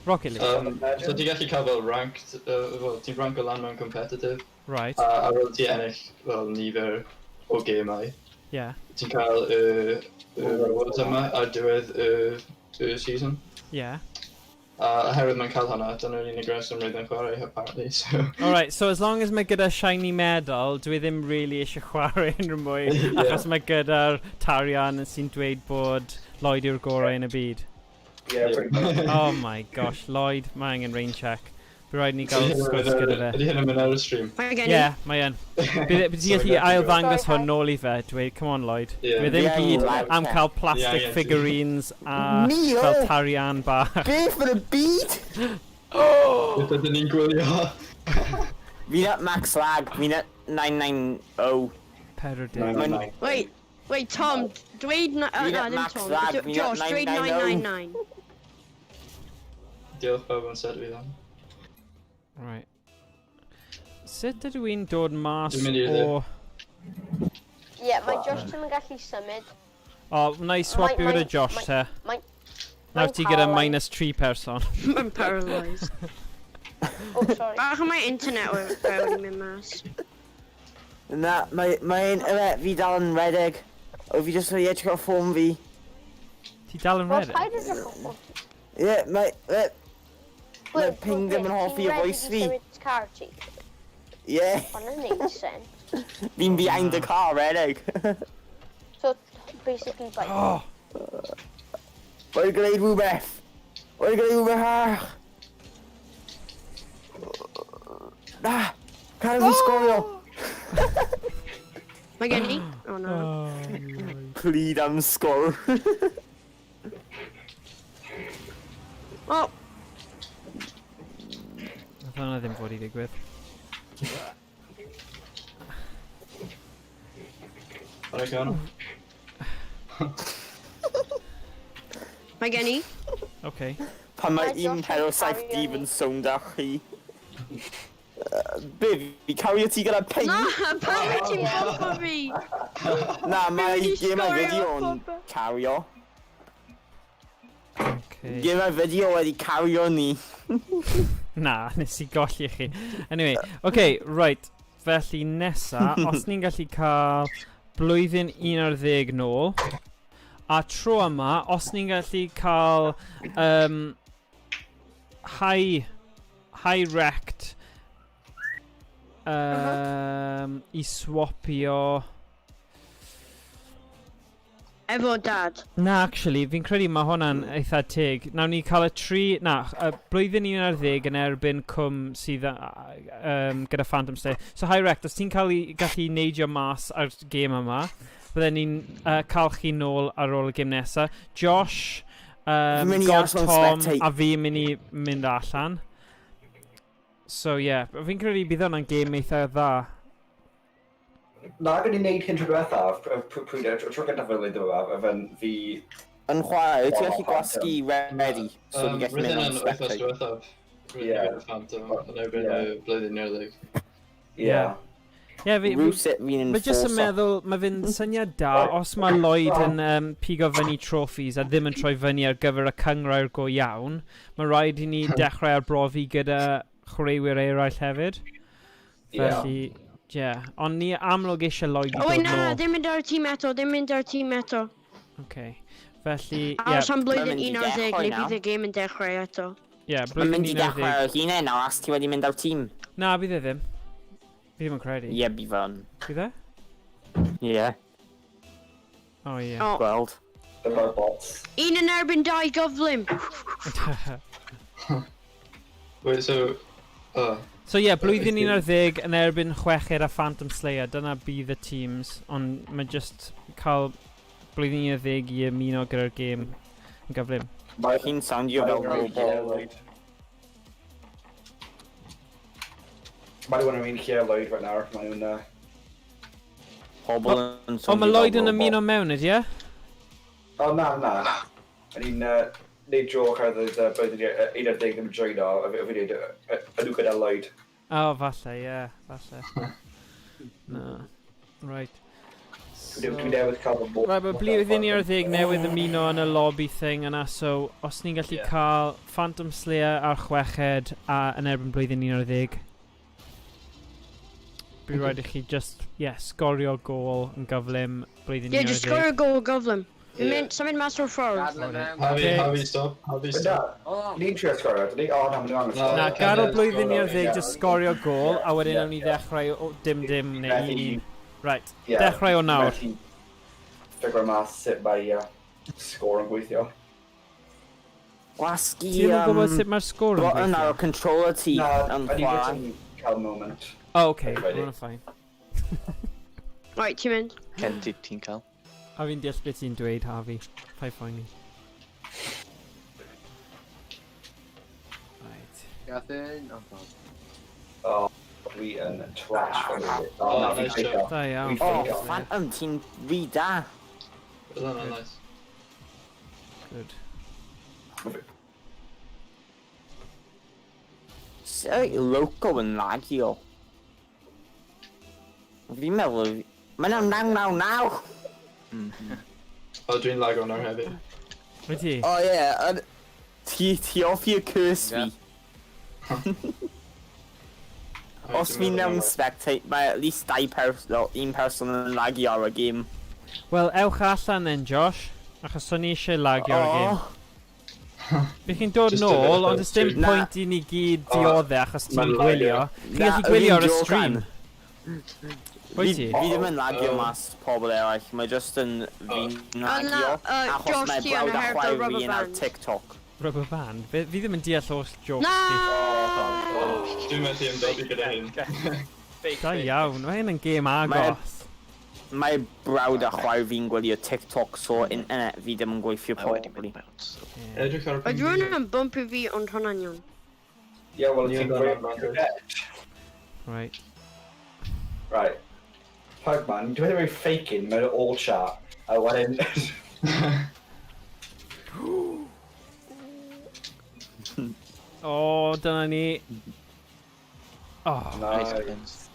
Rocket League? So ti'n gallu cael fel ranked, well, ti'n rank o lan mewn competitive, Right, a ar ôl ti ennill fel nifer o gemau, ti'n cael y rewards yma ar diwedd y season. A oherwydd mae'n cael hwnna, dyna'r unig reswm roedd yn chwarae, apparently, so... Alright, so as long as mae gyda shiny medal, dwi ddim really eisiau chwarae unrhyw mwy, achos mae gyda'r tarian sy'n dweud bod Lloyd yw'r gorau yn y byd. Yeah, pretty much. Oh my gosh, Lloyd, mae angen rain check. Bydd rhaid ni gael sgwrs gyda fe. Ydy hyn yn mynd ar y stream? Mae gen i. Ie, yeah, mae yn. Bydd ti'n gallu ail ddangos hwn nôl i fe, dweud, come on Lloyd. Yeah. Dwi ddim Fi gyd am cael plastic figurines a fel tarian bach. Beth yn y byd? Beth ydyn ni'n gwylio? Fi'n at max lag, fi'n at 990. 40. Wait, wait, Tom, dweud... Na, na, ddim Tom. Josh, dweud 999. Diolch bawb am set fi ddan. Right. Sut ydw i'n dod mas Dwi'n mynd i'r o... Ie, yeah, mae Josh ddim yn gallu symud. O, wna i swapio gyda Josh te. Nawr ti gyda minus 3 person. I'm paralysed. Oh, sorry. Bach o mae internet wedi mynd mas. Na, mae'n, mae, fi dal yn redeg. O, fi jyst wedi edrych ar ffôn fi. Ti dal yn redeg? Paid edrych ar ffôn. Ie, mae, mae ping ddim yn hoffi y voice fi. Ti'n car ti? Ie. Hwnna'n neud sen. Fi'n behind the car redeg. So, basically, bike. Oh! Mae'n gwneud rhywbeth. Mae'n gwneud rhywbeth arall. Na! Cael fi sgorio! Mae gen i? Oh no. Plead am sgor. Oh! Nath hwnna ddim fod i ddigwydd. Ar y can. Mae gen i. Okay. Pan mae 147 dif yn sownd ar chi. Be, fi cario ti gyda ping? Na, pam wyt ti'n bwmpo fi? Na, mae Fi wedi gemau sgorio fideo yn popeth. cario. Okay. Gemau fideo wedi cario ni. Na, nes i golli chi. Anyway, okay, right. Felly nesa, os ni'n gallu cael blwyddyn 11 nôl, a tro yma, os ni'n gallu cael high rect i swapio... Efo dad. Na, actually, fi'n credu mae hwnna'n eitha teg. Nawn ni cael y tri... Na, y blwyddyn 11 yn erbyn cwm sydd gyda Phantom Slayer. So, High Rect, os ti'n cael i, gallu neidio mas ar gêm yma, bydden ni'n cael chi nôl ar ôl y gêm nesaf. Josh, Fi'n mynd i God aros mewn Tom spectate. a fi'n mynd i mynd allan. So, ie, yeah, fi'n credu bydd hwnna'n gêm eitha dda. Na, gwyd i'n neud hyn tro diwethaf, pryd tro gyntaf fel wneud yma, fe'n fi... Yn chwarae, wyt ti'n gallu gwasgu ready, so ni'n gallu Roedd mynd am hynna'n wythnos spectate. diwethaf. Ie. Roedd Phantom yn erbyn y blwyddyn 11. Ie. Ie, fi, Rhywsut fi'n Mae jyst yn enforcer. meddwl, mae fe'n syniad da, os mae Lloyd yn pigo fyny trophies a ddim yn troi fyny ar gyfer y cynghrair go iawn, mae rhaid i ni dechrau arbrofi gyda chwaraewyr eraill hefyd. Felly, ie. Yeah. Ond ni amlwg eisiau Lloyd i Oh, wait, dod na, na, nôl. ddim mynd ar y tîm eto, ddim mynd ar y tîm eto. Okay. Felly, ie. Aros am Mae'n blwyddyn mynd i 11 dechrau neu nawr. bydd y gêm yn dechrau eto. Ie, Mae'n blwyddyn mynd i 11. dechrau ar hunain nawr as ti wedi mynd ar tîm. Na, bydd e ddim. Fi ddim yn credu. Ie, bydd yn. Bydd e? Ie, O, ie. O, gweld. Dyma'r bots. un yn erbyn dau gyflym. Wait, so... Oh, So ie, yeah, blwyddyn 11 yn erbyn chweched a Phantom Slayer, dyna bydd y teams, ond mae just cael blwyddyn 11 i ymuno gyda'r gêm yn gyflym. Mae hi'n soundio fel robot. Mae rhywun yn mynd lle Lloyd right nawr, mae nhw'n... Pobl yn O, soundio mae Lloyd fel yn robot. ymuno mewn, ydy e? O, na, na. O'n i'n neud joke ar y blwyddyn 11 ddim yn joino, a fi fi neud nhw gyda Lloyd. O, falle, ie, falle. Na. Right. Dwi dwi newydd cael fy Right, mae blwyddyn 11 newydd ymuno yn y lobby thing yna, so os ni'n gallu cael Phantom Slayer ar chweched a yn erbyn blwyddyn 11, bydd rhaid i chi just, yeah, sgorio gôl yn gyflym blwyddyn Ie, just 11. sgorio gôl gyflym. Ie. Mynd, symud mas o'r ffordd. Gadal e mewn. Harvey, Okay. Harvey, stop. Harvey, stop. O, Ni'n trio sgorio, dyn ni? O, na, maen nhw angen Na, sgorio. Na, Ie, gadael Ie. blwyddyn Ie. 11 just sgorio gôl, a wedyn Ie, nawn ni ie. ddechrau o dim-dim neu Methu- un. Right, Ie. dechrau o nawr. Methu figure mas sut mae sgôr yn gweithio. Gwasgu... Ti ddim yn gwybod sut mae'r sgôr yn Button ar gweithio? y controller ti Na, yn o'n i jyst chwarae. yn cael moment. Oh, okay, Ready. hwnna'n fine. Right, ti'n mynd. Ken, ti'n cael? A fi'n deall beth ti'n dweud, Harvey. Paid phoeni. Right. Gethin. Oh, god. Oh, dwi yn trash fel yw. Oh, Oh, na, fi'n nice ffecio. job. Da iawn. Dwi'n Oh, ffecio. Phantom, ti'n rhy da. Oedd hwnna'n nice. Good. Sut loco yn lagio? Fi'n meddwl... Mae'n 999! O, dwi'n lago nawr hefyd. Wyt ti? O ie, ti off i y curse fi. Os fi mewn spectate, mae at least dau person, well, un person yn lagio ar y game. Wel, ewch allan then, Josh. Achos o'n i eisiau lagio ar y game. Fi chi'n dod Just nôl, a ond does dim Na. pwynt i ni gyd O, dioddau achos ti'n mae'n gwylio. lagio. Chi'n Na, gallu gwylio ar y fi'n stream. Fi, Wyt ti? fi ddim yn lagio Oh. mas pobl eraill, mae just yn fi'n lagio. O, na, achos Josh, mae ti yn brawd a oherwydd chwaer rubber fi yn ar band. TikTok. Rubber band? Fi ddim yn deall oll jokes Na! ti. Dwi'n methu ymdopi gyda hyn. Fake, Da fake. iawn, mae hyn yn gêm agos. Mae brawd a chwaer fi'n gwylio TikTok, so internet fi ddim yn gweithio Mae wedi properly. mynd mewn, so... Ie. Edrych ar y Oedd rhywun yn bumpio fi, ond hwnna'n iawn. Yeah, well, Ie, ti'n dan rhoi advantage. Right. Right. Pugman, dwi'n rhoi faking mewn all chat. A wedyn... O, dyna ni. Oh, Nice, Nice. Kens.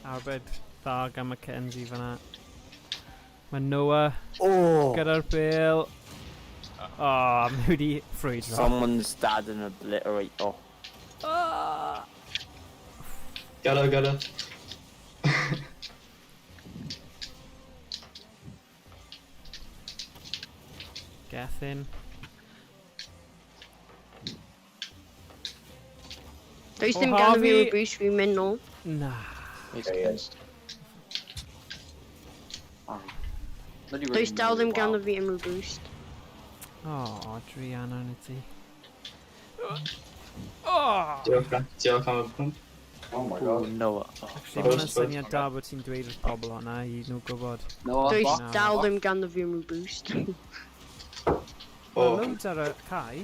arbed dda gan Mackenzie fyna. Mae Noah Oh! gyda'r bêl. Oh, mae wedi ffrwydro. Someone's dad yn obliterator. Gadael, gadael. Gethin. Does O, dim ganddo fi Harvey. unrhyw boost, fi'n mynd nôl. Na. Nice, Okay, Kens. Bloody Does really dal ddim wow. ganddo fi unrhyw boost. Oh, druan arna ti. Oh! Diolch, diolch am y pump. Oh my Ooh, god. Noah. Oh, Actually, mae'n Post, syniad da bod ti'n dweud wrth pobl hwnna i nhw gwybod. No, Does box. Na. dal ddim ganddo fi unrhyw boost. O, Mae loads ar y cae.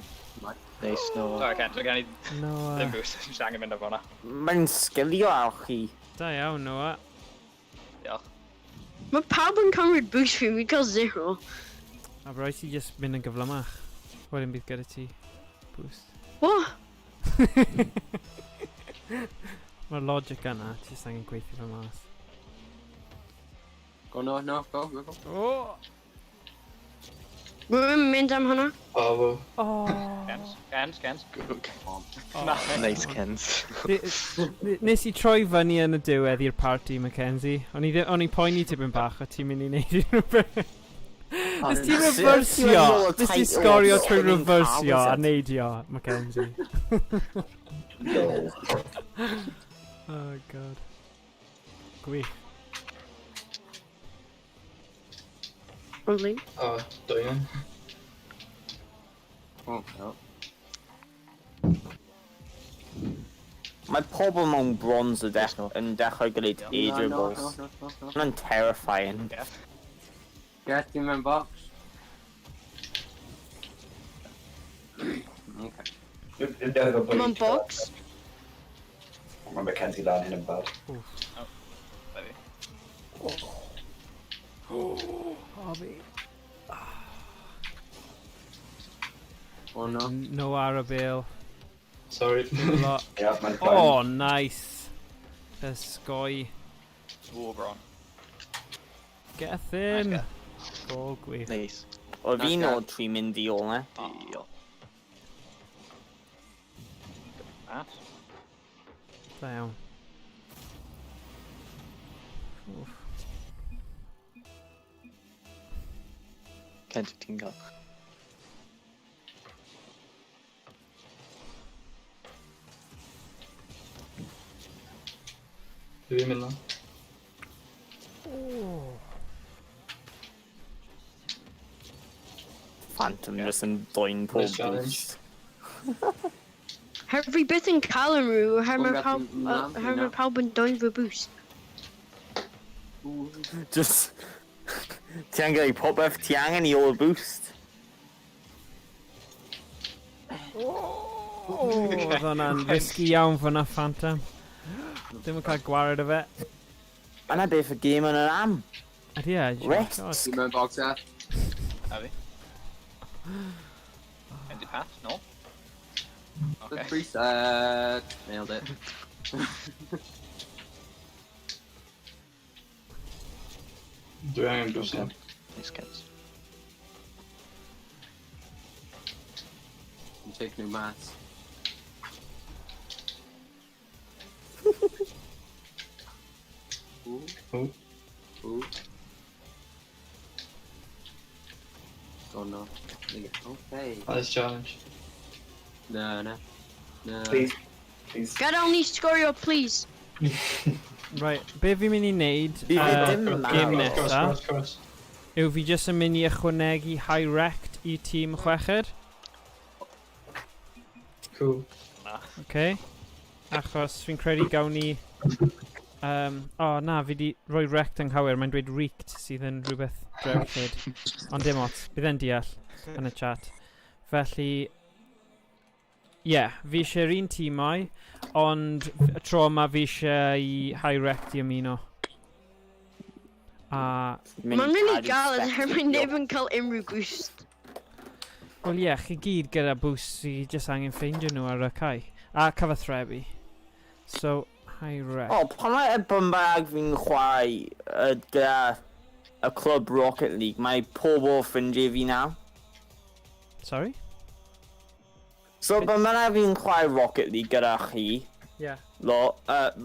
nice, Noah. Sorry, Ken, dwi'n gen i Noah. ddim boost. Dwi'n angen mynd am hwnna. Mae'n sgilio ar chi. Da iawn, Noah. Diolch. Mae pawb yn cymryd boost fi, fi'n cael zero. A rhaid ti just mynd yn gyflymach. Wedyn bydd gyda ti boost. What? Mae'r logic yna, ti jyst angen gweithio fe mas. Go, no, no, go, go, go. Oh! Rwy'n mynd am hwnna. o, wo. Oh! Kens, Kens, Kens. Go, Oh. Nice, Kens. Nes i troi fyny yn y diwedd i'r party, Mackenzie. O'n i poeni tipyn bach o ti'n mynd i wneud unrhyw beth. Nes ti reversio! Nes ti sgorio trwy reversio a neidio, Mackenzie. No. Oh god. Gwych. Lovely. O, dwy Oh, no. Mae pobl mewn bronze yn yn dechrau gwneud No, air no, dribbles. no, no, no, no. Hwnna'n terrifying. Get him in box. Okay. Come on, box. Mae Mackenzie lan hyn yn bad. Baby. Harvey. Oh no. No ar y bêl. Sorry. Lot. Yeah, mae'n fine. Oh, nice. The sgoi. Ooh, bron. Gethin. Nice, Gol gwych. Nice. O fi Nice nôl tri mynd i ôl, ne? Diolch. Pass. Da iawn. Oof. Ken, ti'n cael. Dwi'n mynd lan. Oh. Phantom just yn dwyn pob Nice challenge. boost. Her fi byth yn cael unrhyw, oherwydd mae pawb, Na, oherwydd na. mae pawb yn dwyn fy boost. Just... Ti angen cael popeth, ti angen i all boost. Oh, oedd hwnna'n risky iawn fyna, Phantom. Ddim yn cael gwared o fe. Yna beth y gêm yn yr am. Ydy e? Risk. God. Dwi'n mewn box e. A fi. Empty path? No. The Okay. preset. Nailed it. Dwi angen boost na. Nice, Kens. I'm taking new maths. Ooh. Ooh. Ooh. Oh no. Okay. Nice challenge. No, no. No. Please. Please. Gadael ni sgorio, please. Right, be fi'n mynd i wneud Fi ddim yn gêm marw. Cross, nesa cross, cross. yw fi jyst yn mynd i ychwanegu high rect i tîm chweched. Cool. Okay. Achos fi'n credu gawn ni... O oh, na, fi di rhoi rect anghywir, mae'n dweud reeked sydd yn rhywbeth drewllyd. Ond dim ots, bydd e'n deall yn y chat. Felly, ie, yeah, fi eisiau'r un tîmau, ond y tro yma fi eisiau i high rect i ymuno. A, Mae'n really galed oherwydd mae neb yn cael unrhyw boost. Wel ie, yeah, chi gyd gyda boost sy jyst angen ffeindio nhw ar y cae. A cyfathrebu. So, high rect. O, pan mae y bymbag fi'n chwarae gyda y clwb Rocket League, mae pobl ffrindiau fi nawr. Sorry? So, pan bynnag fi'n chwarae Rocket League gyda chi, lo,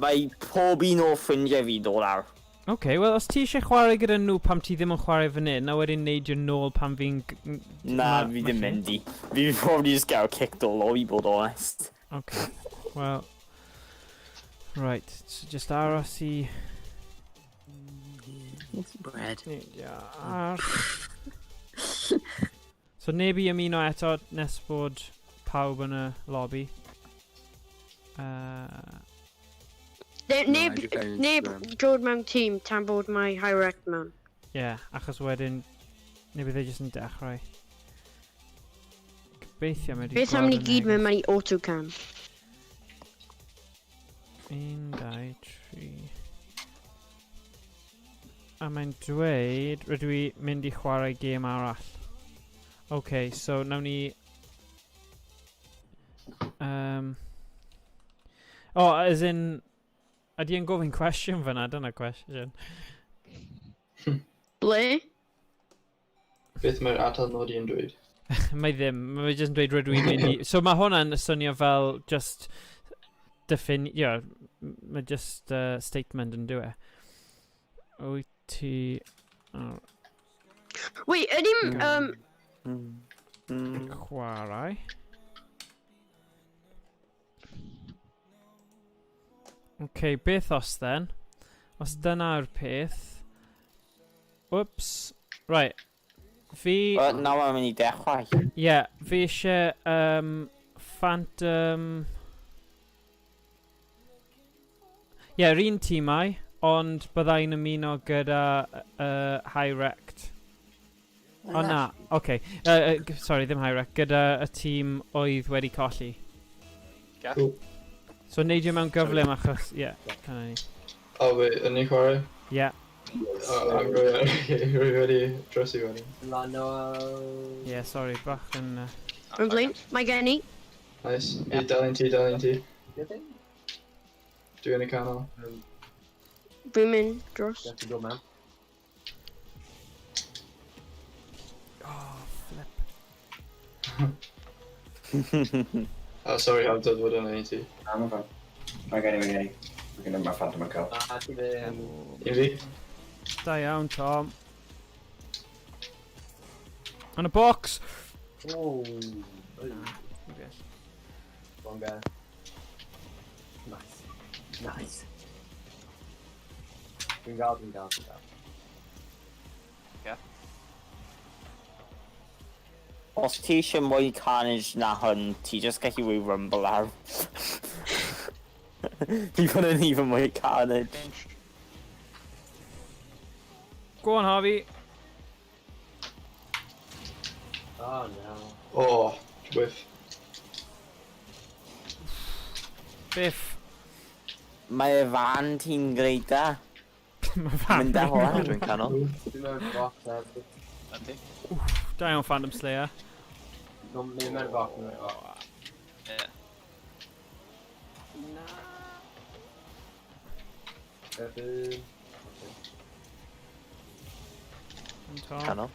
mae pob un o ffrindiau fi dod ar. OK, wel, os ti eisiau chwarae gyda nhw pam ti ddim yn chwarae fan hyn, a wedyn neidio nôl pan fi'n Na, fi ddim mynd i. Fi probably just gael kicked o lobby, bod honest. OK, well. Right, so just aros i Bread. neidio ar. So neb i ymuno eto nes bod pawb yn y lobby. Neb, No, neb, I do neb Instagram. dod mewn tîm tan bod mae high rect mewn. Yeah, achos wedyn, neu bydd e jyst yn dechrau. Gobeithio mae wedi Beth am ni gweld y gyd mewn neges. mewn i autocam? 1, 2, 3. A mae'n dweud, rydw i mynd i chwarae gêm arall. OK, so nawn ni. Oh, as in, ydy e'n gofyn cwestiwn fyna? Dyna cwestiwn. Ble? Beth mae'r atal nodi yn dweud? Mae ddim, mae jyst yn dweud rydw i'n mynd i. So mae hwnna'n swnio fel just yeah, mae just statement yn dwi e. Wyt ti. Oh, Wait, ydy'n chwarae. OK, beth os then? Os dyna'r peth. Whoops. Right. Fi. Nawr mae'n mynd i dechrau. Ie, yeah, fi eisiau Phantom. Ie, yeah, yr un tîmau, ond byddai'n ymuno gyda High Rect. O na, oce. Okay. Sorry, ddim High Rect, gyda y tîm oedd wedi colli. Gaff. Cool. So neidio mewn gyflym achos, ie, yeah, can ni. O, wait, yn ni chwarae? Ie. Yeah. O, I'm going, rwy wedi drysu wedyn. Lano. Ie, yeah, sorry, bach yn Rwy'n flin, mae gen i. Nice. I dal un ti, dal un ti. Dwi yn y canol. Fi'n mynd dros. You have to go, man. Oh, flip. Oh, sorry, I've dod fod yn un ti. Na, mae'n fine. Mae gen i, mae gen i. Mae gen i, mae Phantom yn cael. Ah, ti ddim. Un fi? Da iawn, Tom. Yn y box! Oh. Okay. Wrong guy. Nice. Nice. Dwi'n gael, dwi'n gael, dwi'n gael. Yeah. Os ti eisiau mwy carnage na hwn, ti just gallu rhyw rumble ar. Fi fod yn even mwy carnage. Pinch. Go on, Harvey. Oh no. Oh, whiff. Biff. Mae y fan ti'n gwneud da. Mae fan. Mynd â hwnna. Dwi'n canol. Dwi'n mewn box hefyd. Ydy. Da iawn, Phantom Slayer. No, mynd mewn box, mynd mewn box. Ie. Hefyd. Tom. Canol.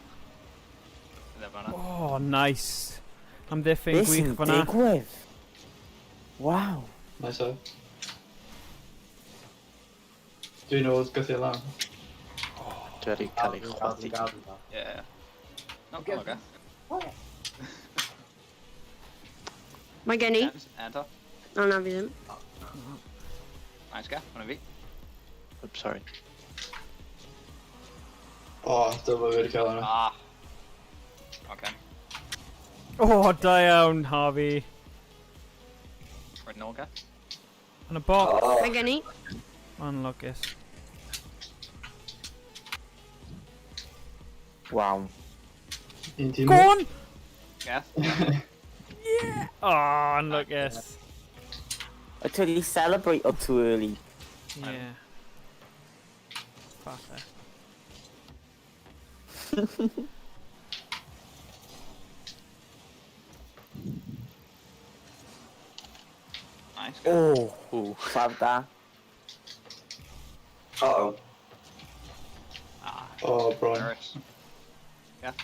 Ddim fan'na. Oh, nice. Amddiffyn Beth gwych sy'n fan'na. digwydd? Waw. Nice o. Dwi'n ôl gythio lan. Dwi wedi cael ei chwadu. Ie. No, come on, Gath. Mae gen i. James, Ento. O, na, fi ddim. Nice, Gath. Hwna fi. Oops, sorry. O, dyma fi wedi cael hwnna. Ah. Okay. Oh, da iawn, Harvey. Right, nôl, Gath. Yn y box. Oh, Mae gen i. Anlwcus. Waw. Un tîm. Go on! Gath. Oh, anlwcus. I totally celebrate or too early. Yeah. Falle. Nice, Gath. Oh, Ooh. claf da. Uh-oh. Ah. O, bron. Harris. Gath.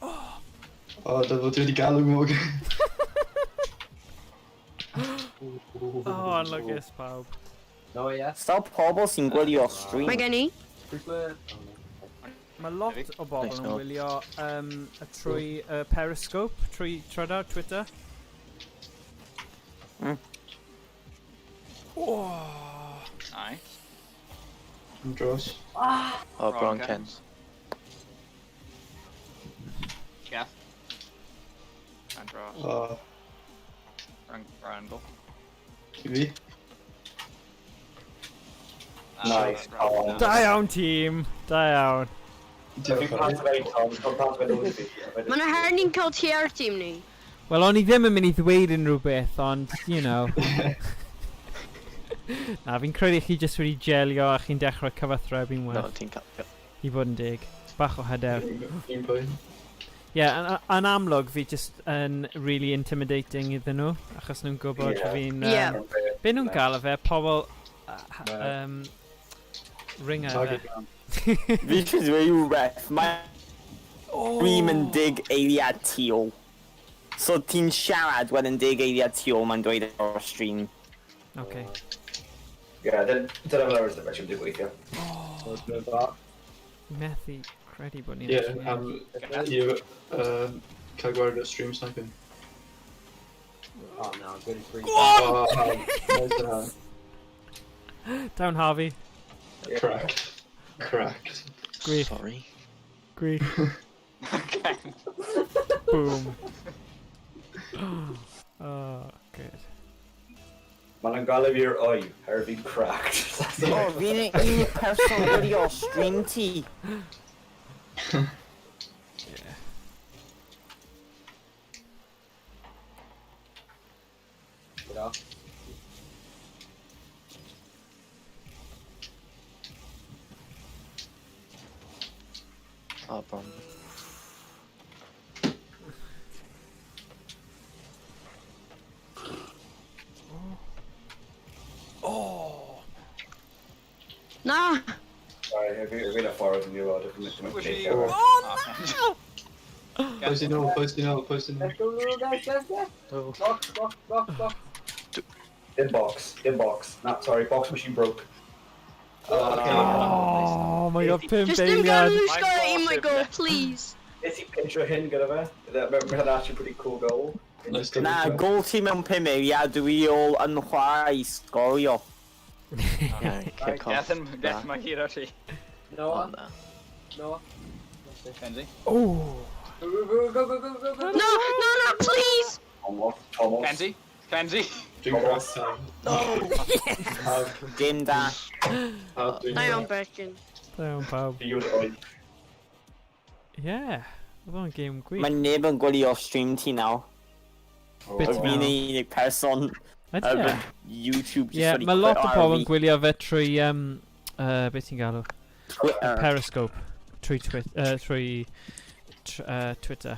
O, dyma dwi wedi galw Morgan. Oh, anlwcus pawb. No, yes. Sawl pobl sy'n gwylio stream? Mae gen i. Free flip. Oh, no. Mae lot o bobl Nice yn knob. wylio y trwy Periscope, trwy Trydar, Twitter. Oh. Nice. Yn dros. Oh, bron Ken. Kens. Gath. And dros. O, Randall. i fi. Ah, Nice. Randall. Oh. Da iawn, tîm. Da iawn. Fi'n pass fe i Tom, Tom pass fe nôl i fi. Mae yna her ni'n cael ti ar tîm ni. Wel, o'n i ddim yn mynd i ddweud unrhyw beth, ond, you know. Na, fi'n credu chi jyst wedi gelio a chi'n dechrau cyfathrebu'n No, well, ti'n cael. i fod yn dig. Bach o hyder. Un pwynt. Ie, yeah, yn amlwg fi jyst yn really intimidating iddyn nhw, achos nhw'n gwybod Ie. fi'n... Ie. Be nhw'n gael o fe, pobl... Ringer fe. Target man. Fi eisiau dweud rhywbeth. Mae stream yn dig eiliad tu ôl. So ti'n siarad wedyn dig eiliad tu ôl mae'n dweud ar y stream. Okay. Ie, dyna fel arfer sy'n mynd i gweithio. Oes mewn box. Methu credu bod ni'n Ie, actually am i cael gwared o stream sniping. Oh no, I'm getting free. O, nice to Down Harvey. Cracked. Cracked. Gwych. Sorry. Gwych. Okay. Boom. Oh, good. Mae'n gael fi'r oi, her fi'n cracked. O, fi'n unig person gwylio stream ti. Yeah. Get off. Oh, bron. Oh! Na! Sorry, fi'n y ffordd yn yw'n Squishy. Oh, no! Post i nôl, post i nôl, post i nôl. Let's go, little guys, let's go. Oh. Box, box, box, box. Dim box, dim box. Na, sorry, box machine broke. Oh, okay. Oh my god, pump Just ddim gael eiliad. nhw sgorio i my goal, please. Nes i pincho hyn gyda fe. Mae hynna'n actually pretty cool goal. Nice double Na, check. gol ti mewn pum eiliad, dwi ôl yn chwarae i sgorio. Yeah, kick off. Gath yn, Gath mae hyd o ti. Noah. O, na. Noah. Kenzie. Oh! Go, go, go, go, go, go, go. No, no, no, please! Thomas. Thomas. Kenzie. Kenzie. Dwi'n cross time. No! Game da. Dwi'n Da iawn, Birkin. Da iawn pawb. Fi yw'r oed. Yeah. Oedd o'n game gwych. Mae neb yn gwylio stream ti nawr. Bit Fi'n nawr. unig person Ydy ar e? YouTube Ie, jyst wedi mae lot o quit pobl ar yn fi. gwylio fe trwy, beth ti'n galw? Twitter. Periscope. Trwy, twi trwy tr Twitter.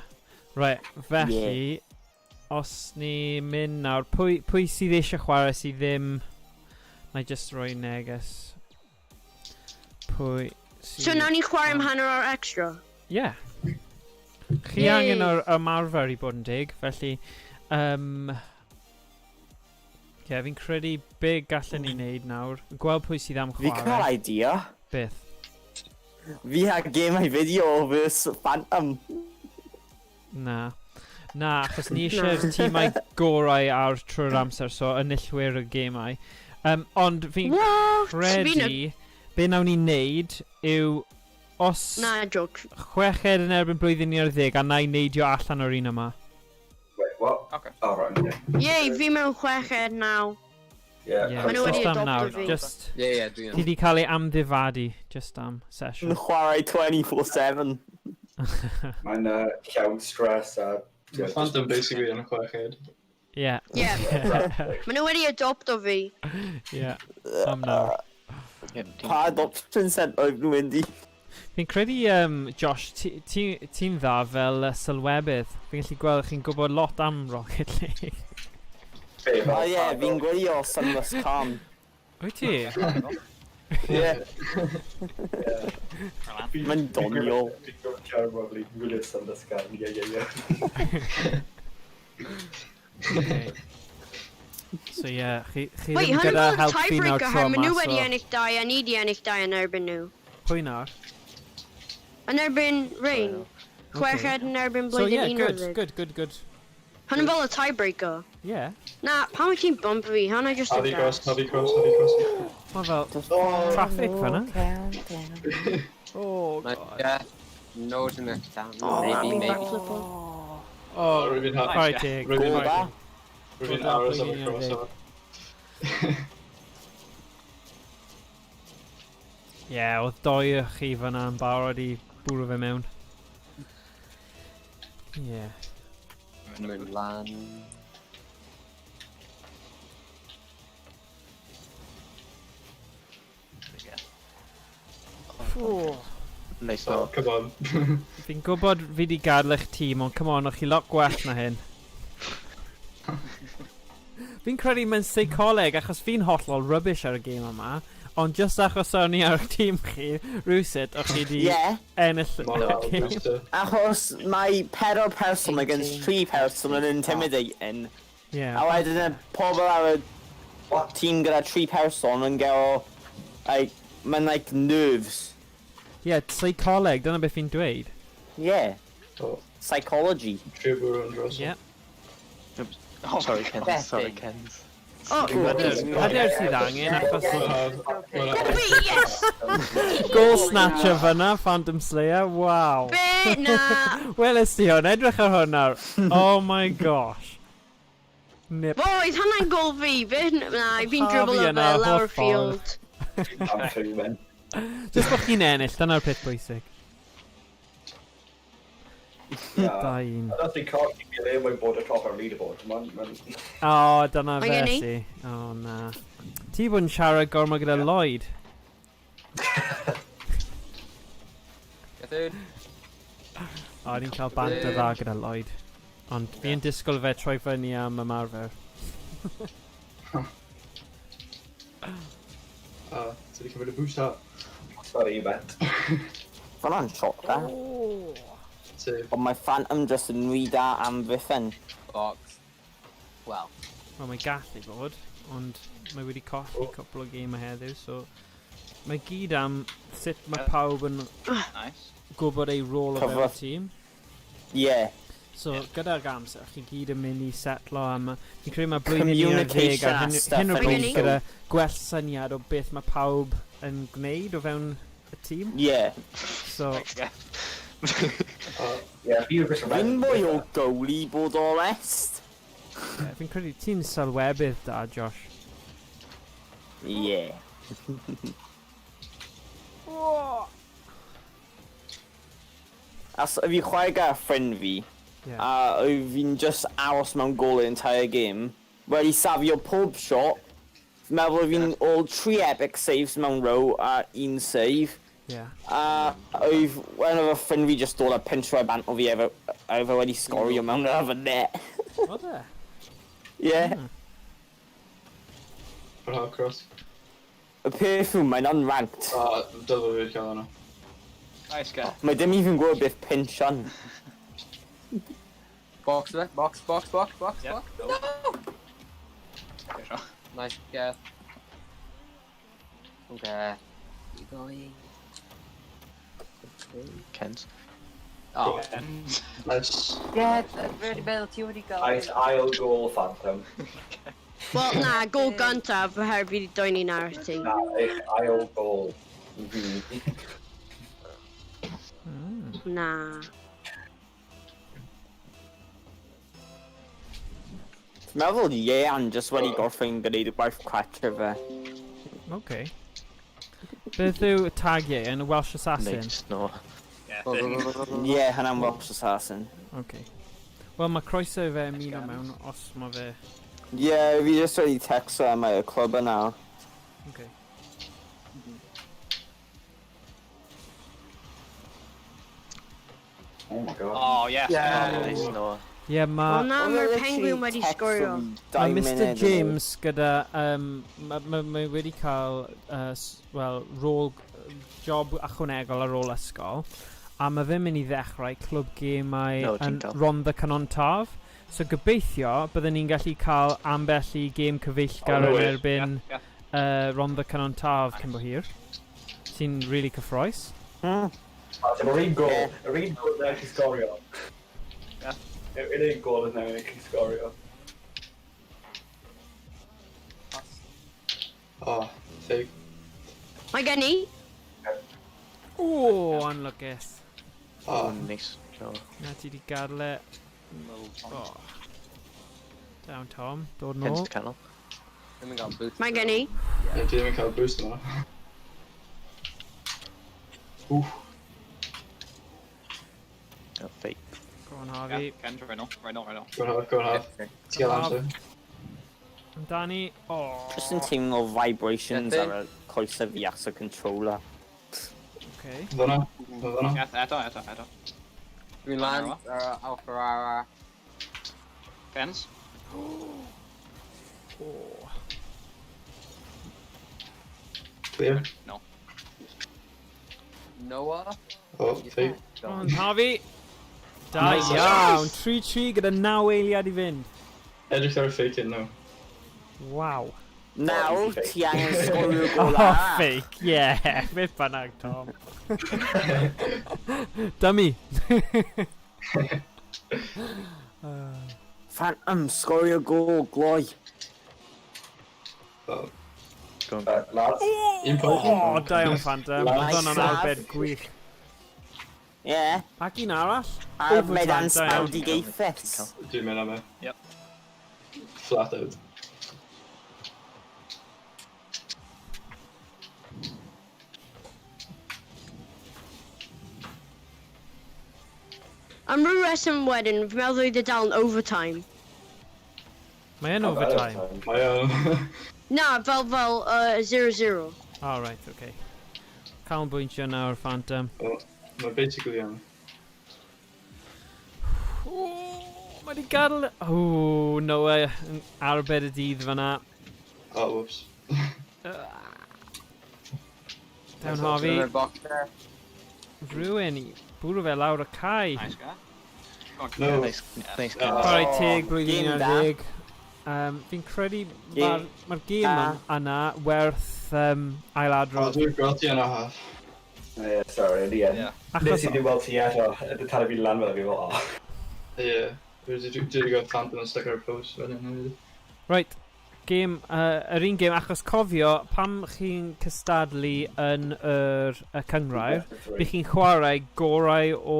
Right, felly, os ni mynd nawr, pwy sydd eisiau chwarae sydd ddim... Na i just roi neges. Pwy sydd... So nawn ni chwarae am hanner awr extra? Yeah. Chi Yay. angen o'r ymarfer i bod yn dig, felly... Yeah, fi'n credu be gallen ni wneud nawr. Gweld pwy sydd am Fi chwarae. cael idea. Beth? Fi ha gemau fideo versus Phantom. Na. Na, achos ni eisiau'r tîmau gorau ar trwy'r amser, so enillwyr y gemau. Ond fi'n What? Fi'n credu be nawn ni wneud yw os Na, joke. chweched yn erbyn blwyddyn 11 a na i neidio allan o'r un yma. Wait, what? Okay. Oh, right, okay. Yay, fi mewn chweched now. Yeah. Yeah, Ma' nhw wedi just am adoptio nawr. fi. Just, Yeah, dwi'n ti di cael ei amddifadu just am sesiwn. Yn chwarae 24/7. Mae'n llawn stress a... Mae Phantom basically yn y chweched. Yeah. Yeah. Maen nhw wedi adopto fi. Yeah, am nawr. Ie, dwi'n- Pa adoption centre oedd nhw mynd i? Fi'n credu, Josh, ti'n ti, ti'n dda fel sylwebydd. Fi'n gallu gweld chi'n gwybod lot am Rocket League. Be, fel O ie, Phantom? fi'n gwylio Sunless Calm. Wyt ti? Ie, Fi- mae'n doniol. Fi'n gwybod Karen Robley, fi'n gwylio Sunless Calm, ie. Okay. So ie, yeah, chi Wait, ddim hynny gyda fel help fi nawr tiebreaker tro her, maen yma, nhw wedi so... ennill dau a ni wedi ennill dau yn erbyn nhw. Pwy nawr? Yn erbyn Rain. Chweched yn erbyn So blwyddyn yeah, un good, ar ddeg. good. Hynny fel y tiebreaker. Yeah. Na, pam wyt ti'n bump fi? Hwnna just a Heavy cross, gas. heavy cross, heavy cross. Mae fel traffic fan'na. Oh, Mae God. Jeff nod yn y down. Oh, Maybe, fi'n maybe. backflip o. Oh, Rwy'n fi'n chwarae teg. Rwy'n Go da. Rwy'n Go da, aros am y blwyddyn cross 11. yma. Ie, oedd doi o chi fan'na yn barod i bwrw fe mewn. Ie. Mynd lan. Oh. Nice Oh, o. come on. Fi'n gwybod fi di gadael eich tîm, ond come on, o'ch chi lot gwell na hyn. Fi'n credu mewn seicoleg, achos fi'n hollol rubbish ar y gêm yma, ond just achos o'n i ar y tîm chi, rhywsut, o'ch chi di Ie, ennill y Morale gêm. booster. achos mae pedwar person against tri person yn intimidating. Ie. A wedyn y pobl ar y tîm gyda tri person yn gael, like, mae'n like nerves. Ie, seicoleg, dyna beth fi'n dweud. Yeah, Oh, psychology. trio bwrw yn dros. Ie. Oh, Sorry, Kens. Betting. Sorry, Kens. Oh, Hyder sydd angen, achos Wait, yes! goal snatcher fyna, Phantom Slayer, wow. Be? Na! Weles ti hwn, edrych ar hwn nawr. Oh my gosh. Nip. Boys, hwnna'n gol fi. Be? Na, fi'n Harvey dribble o yna, fe lawr holl ffordd. field. Am human. Just bod chi'n ennill, dyna'r peth bwysig. Yeah. Da un. I don't think colli fi ddim wedi bod y top ar leaderboard. Mae'n... O, dyna Mae fe gen i. si. O, na. Ti bod yn siarad gormod gyda Lloyd. Gethin. O, ni'n cael banter dda gyda Lloyd. Ond fi'n disgwyl fe troi fyny am ymarfer. Ah, ti wedi cymryd y boost up. Sorry, bet. Fyna'n shot da. Save. Ond mae Phantom just yn rhy da am ddiffyn. Box. Wel. Wel, mae gallu bod, ond mae wedi colli cwpl o gemau heddiw, so... Mae gyd am sut mae pawb yn Nice. gwybod ei rôl o fewn y Cyfro- tîm. Yeah. So, gyda'r amser, chi gyd yn mynd i setlo am... Fi'n credu mae blwyddyn 11 Communication ar a hyn, stuff hyn o yn bryd also. gyda gwell syniad o beth mae pawb yn gwneud o fewn y tîm. Yeah. So, Ie, fi yw'r Bristol Fi'n mwy o goalie bod onest. yeah, fi'n credu ti'n sylwebydd da, Josh. Yeah. As fi chwarae gyda ffrind fi, a oedd fi'n just aros mewn gol yr entire game, wedi safio pob shot, fi'n meddwl fi'n all 3 epic saves mewn row a un save. A oedd un o fy ffrind fi just dod a pinch roi bant o fi efo wedi sgorio mewn yr net. Oedd e? Yeah. Yr half cross. Y peth yw, mae'n unranked. A, dylai fi wedi cael hwnna. Nice guy. Mae dim even gwybod beth pinch yn. Box fe, box, box, box, box, box. No! Okay, sure. Nice girl. Okay. Keep going. Kent. Oh. Nice. Yeah, fi wedi meddwl ti wedi gael. Nice ail gol, Phantom. Wel, na, gol gyntaf, oherwydd fi wedi dwyn un arall ti. Na, eich ail gol. Fi. Na. Fi'n meddwl Ian just wedi gorffen gwneud y gwaith cratcher fe. Okay. Beth yw tagiau yn y Welsh Assassin? Nice, no. Yeah, Go, go, go, go, go, go. Ie, hynna'n Welsh Assassin. Okay. Wel, mae croeso i fe ymuno mewn os mae fe. Ie, yeah, fi just wedi texto am y clwb yna. Okay. Oh my God. Oh, yes. Yeah. Nice, no. Ie, yeah, mae... O na, mae'r penguin wedi sgorio. Mae Mr James gyda, mae ma, ma wedi cael, well, rôl, job ychwanegol ar ôl ysgol, a mae fe'n mynd i ddechrau clwb gemau No, ti'n yn cael. Rhondda Cynon Taf. So gobeithio byddwn ni'n gallu cael ambell i gêm cyfeillgar Oh, no yn way. erbyn Rhondda Cynon Taf cyn bo hir. Sy'n really cyffrous. Yr un gol, yr un gol na chi sgorio. Yeah. Yr un gol yna chi sgorio. Oh, fake. Mae gen i. O, anlwcus. Oh, Nice. No. Na ti di gadael e. Oh. Down Tom, dod Kent nôl. canol. Ddim yn gael boost. Mae gen i. Ie, dwi ddim yn cael boost yma. Wff. Oh, fake. Go on, Harvey. Yeah, Ken, right now, right now, right now. Go on half, go on half. Ti'n gael amser. Amdani. Oh. Just yn teimlo vibrations Ie, ar y coesau fi as y controller. Okay. Fyna, fyna. Yeah, eto, eto, eto. Dwi'n lan, Alpha R, R. Kens. Oh. Clear. No. Noah. Oh, fake. Go on, Harvey. Da Nice. iawn. 3-3 gyda 9 eiliad i fynd. Edrych ar y fake in, no. Waw. Nawr, easy fake. ti angen sgorio gol Oh, arall. fake, yeah. Beth bynnag, Tom. Dummy. Phantom, sgorio gol, gloi. Oh, Go on. Lads. Un pwynt. Oh, da iawn, Phantom. Oedd Nice hwnna'n save. arbed gwych. Ie. Ac un arall. A Overtime, medan da iawn. sbawdigaethus. Dwi'n mynd am e. Yep. Flat out. Am ryw reswm wedyn, fi'n meddwl oedd e dal yn overtime. Mae yn overtime. Mae o'n... Na, fel 0-0. Oh, right, okay. Canolbwyntio nawr, Phantom. Mae basically yn. Oh, mae di gadael. Oh, no way. Yn arbed y dydd fyna. Oh, whoops. Down Harvey. Yn y box there. Rhywun i bwrw fe lawr y cae. Nice guy. Go on, No. Ken. Nice, nice. Ah. Chwarae teg blwyddyn Gêm ar da. ddeg. Fi'n credu Gêm mae'r gêm da. yna werth Oh, ailadrodd. dwi'n gweld ti yn a half. Yeah, sorry, in the end. Yeah. Achos Nes i ddim weld ti eto, y tan i fi lan fel fi fel, oh. Ie. Dwi wedi gael Phantom yn stuck ar y post wedyn hefyd. Right. Gêm, yr un gêm, achos cofio, pam chi'n cystadlu yn yr y cynghrair, bydd chi'n chwarae gorau o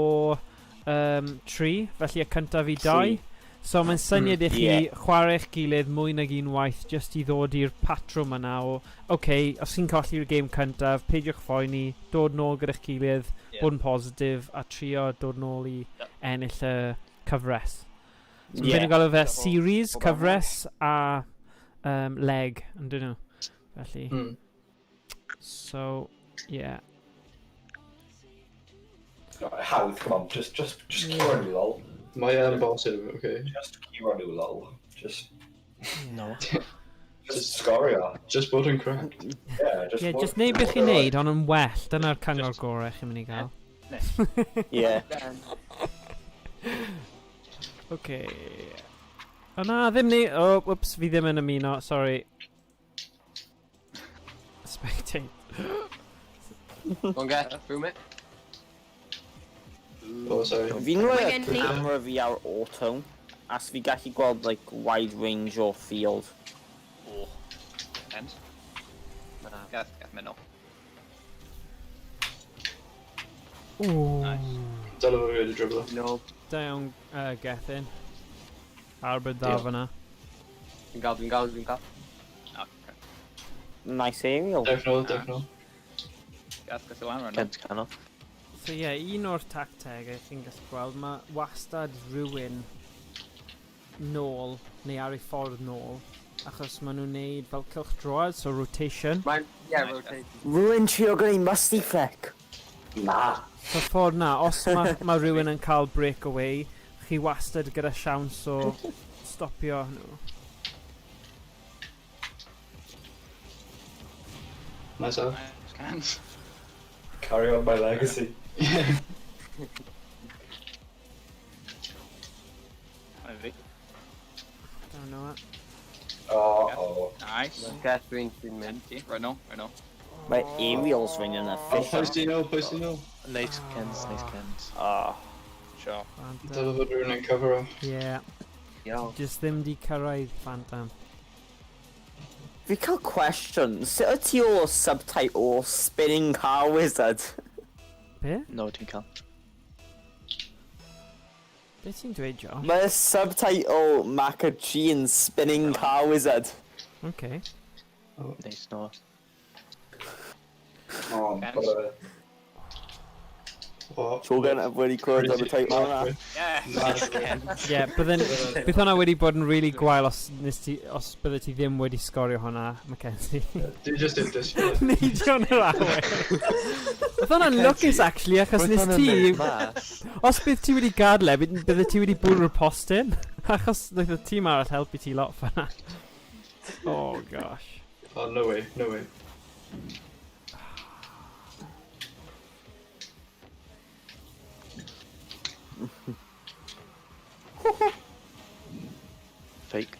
3, felly y cyntaf i 2. So mae'n syniad i chi chwarae eich gilydd mwy nag un waith jyst i ddod i'r patrwm yna o, oce, okay, os chi'n colli'r gêm cyntaf, peidiwch phoeni, dod nôl gyda'ch gilydd, bod yn positif a trio dod nôl i ennill y cyfres. So yeah. Nhw'n galw fe series, cyfres a leg, yn dyn nhw. Felly, so, yeah. Hawdd, come on, just curo nhw, lol. Mae e'n bosib, okay. Just curo nhw, lol. Just... No. Just sgorio. Just bod yn cracked. Yeah, just... Yeah, just neud beth chi'n neud, ond yn well. Dyna'r cyngor gorau chi'n mynd i gael. Yeah. Okay. O na, ddim ni... Oh, whoops, fi ddim yn ymuno, sorry. Spectate. Go on, get boom it. Oh, sorry. Fi'n rhoi Mae y gen i- camera fi ar auto, as fi gallu gweld like wide range o field. Oh. End. Na. Gath, gath mynd nôl. Ooh. Nice. Dyle fo fi wedi driblo. No. Da iawn, Gethin. Arbed dda Diolch. fyna. Dwi'n gael, dwi'n gael, dwi'n gael. Okay. Nice aerial. Dewch nôl, dewch nôl. Gath, gath i lan rhan. Kent canol. So ie, yeah, un o'r tactegau chi'n gallu gweld, mae wastad rhywun nôl, neu ar ei ffordd nôl, achos maen nhw'n neud fel cylchdroad, so rotation. Mae'n, yeah, Nice, rotation. Rwy'n trio gwneud musty flick. Na. So ffordd na, os mae ma rhywun yn cael breakaway, chi wastad gyda siawns o stopio nhw. Nice out. Nice cans. Carry on my legacy. Hwnna fi. Don't know it. Oh, oh. Nice. Geth, dwi'n mynd. Empty. Right nôl, right nôl. Mae aerials fynd yn Oh, efficient. post i nôl, post i nôl. Nice Kens, nice Kens. Oh. Sure. Phantom. Dyle fod rhywun yn cover o. Yeah, Iawn. just ddim di cyrraedd Phantom. Fi cael question. Sut y ti o subtitle Spinning Car Wizard? Be? No, dwi'n cael. Be ti'n dweud, Josh? Mae'r subtitle Mac G yn Spinning Car Wizard. Okay. Nice, Noah. Oh, Kens. but, Oh, Tro gyntaf wedi clywed am y title yna. Yeah. Nice. Yeah, bydden, bydd hwnna wedi bod yn really gwael os, nes ti, os bydde ti ddim wedi sgorio hwnna, Mackenzie. Dwi just dim disgwyl. Neidio yn yr awyr. Oedd hwnna'n lwcus, actually, achos Roedd nes hwnna'n ti... mynd mas. Os bydd ti wedi gadle, bydde ti wedi bwrw'r postyn. Achos wnaeth y tîm arall helpu ti lot fyna. Oh, gosh. Oh, no way, no way. Fake.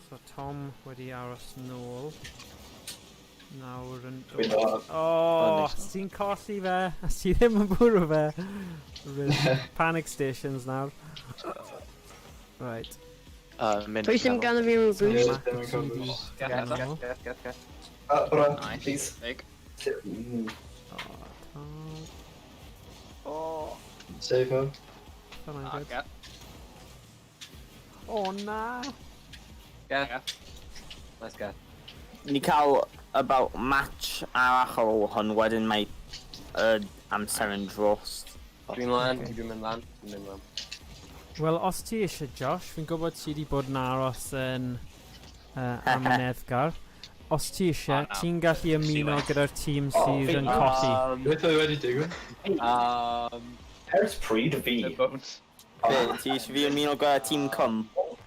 So Tom wedi aros nôl. Nawr yn Dwi'n dod. dod. Oh, Oh, nice one. ti'n colli fe. A ti ddim yn bwrw fe. Panic stations nawr. Right. Mynd Pwy sy'n canol. ganddo fi rhyw So, boost? Yeah, ddim yn cael boost. Gath, Geth, gath, Nôl. geth, geth, geth. Bron, Nice. please. Fake. Oh, Tom. Oh. Save her. Hwnna'n Ah, good. gath. Oh, na. Geth. Gath. Nice geth. Ni cael about match arall ar ôl hwn, wedyn mae amser yn dros. Dwi'n lan, Okay. dwi'n mynd lan, dwi'n mynd lan. Wel, os ti eisiau, Josh, fi'n gwybod ti wedi bod yn aros yn amyneddgar. Os ti eisiau, Oh, na. ti'n gallu ymuno gyda'r tîm sydd fi- yn colli. Beth oedd wedi digwydd? Ers pryd fi. The bones. Be, ti eisiau fi ymuno gyda tîm Cym?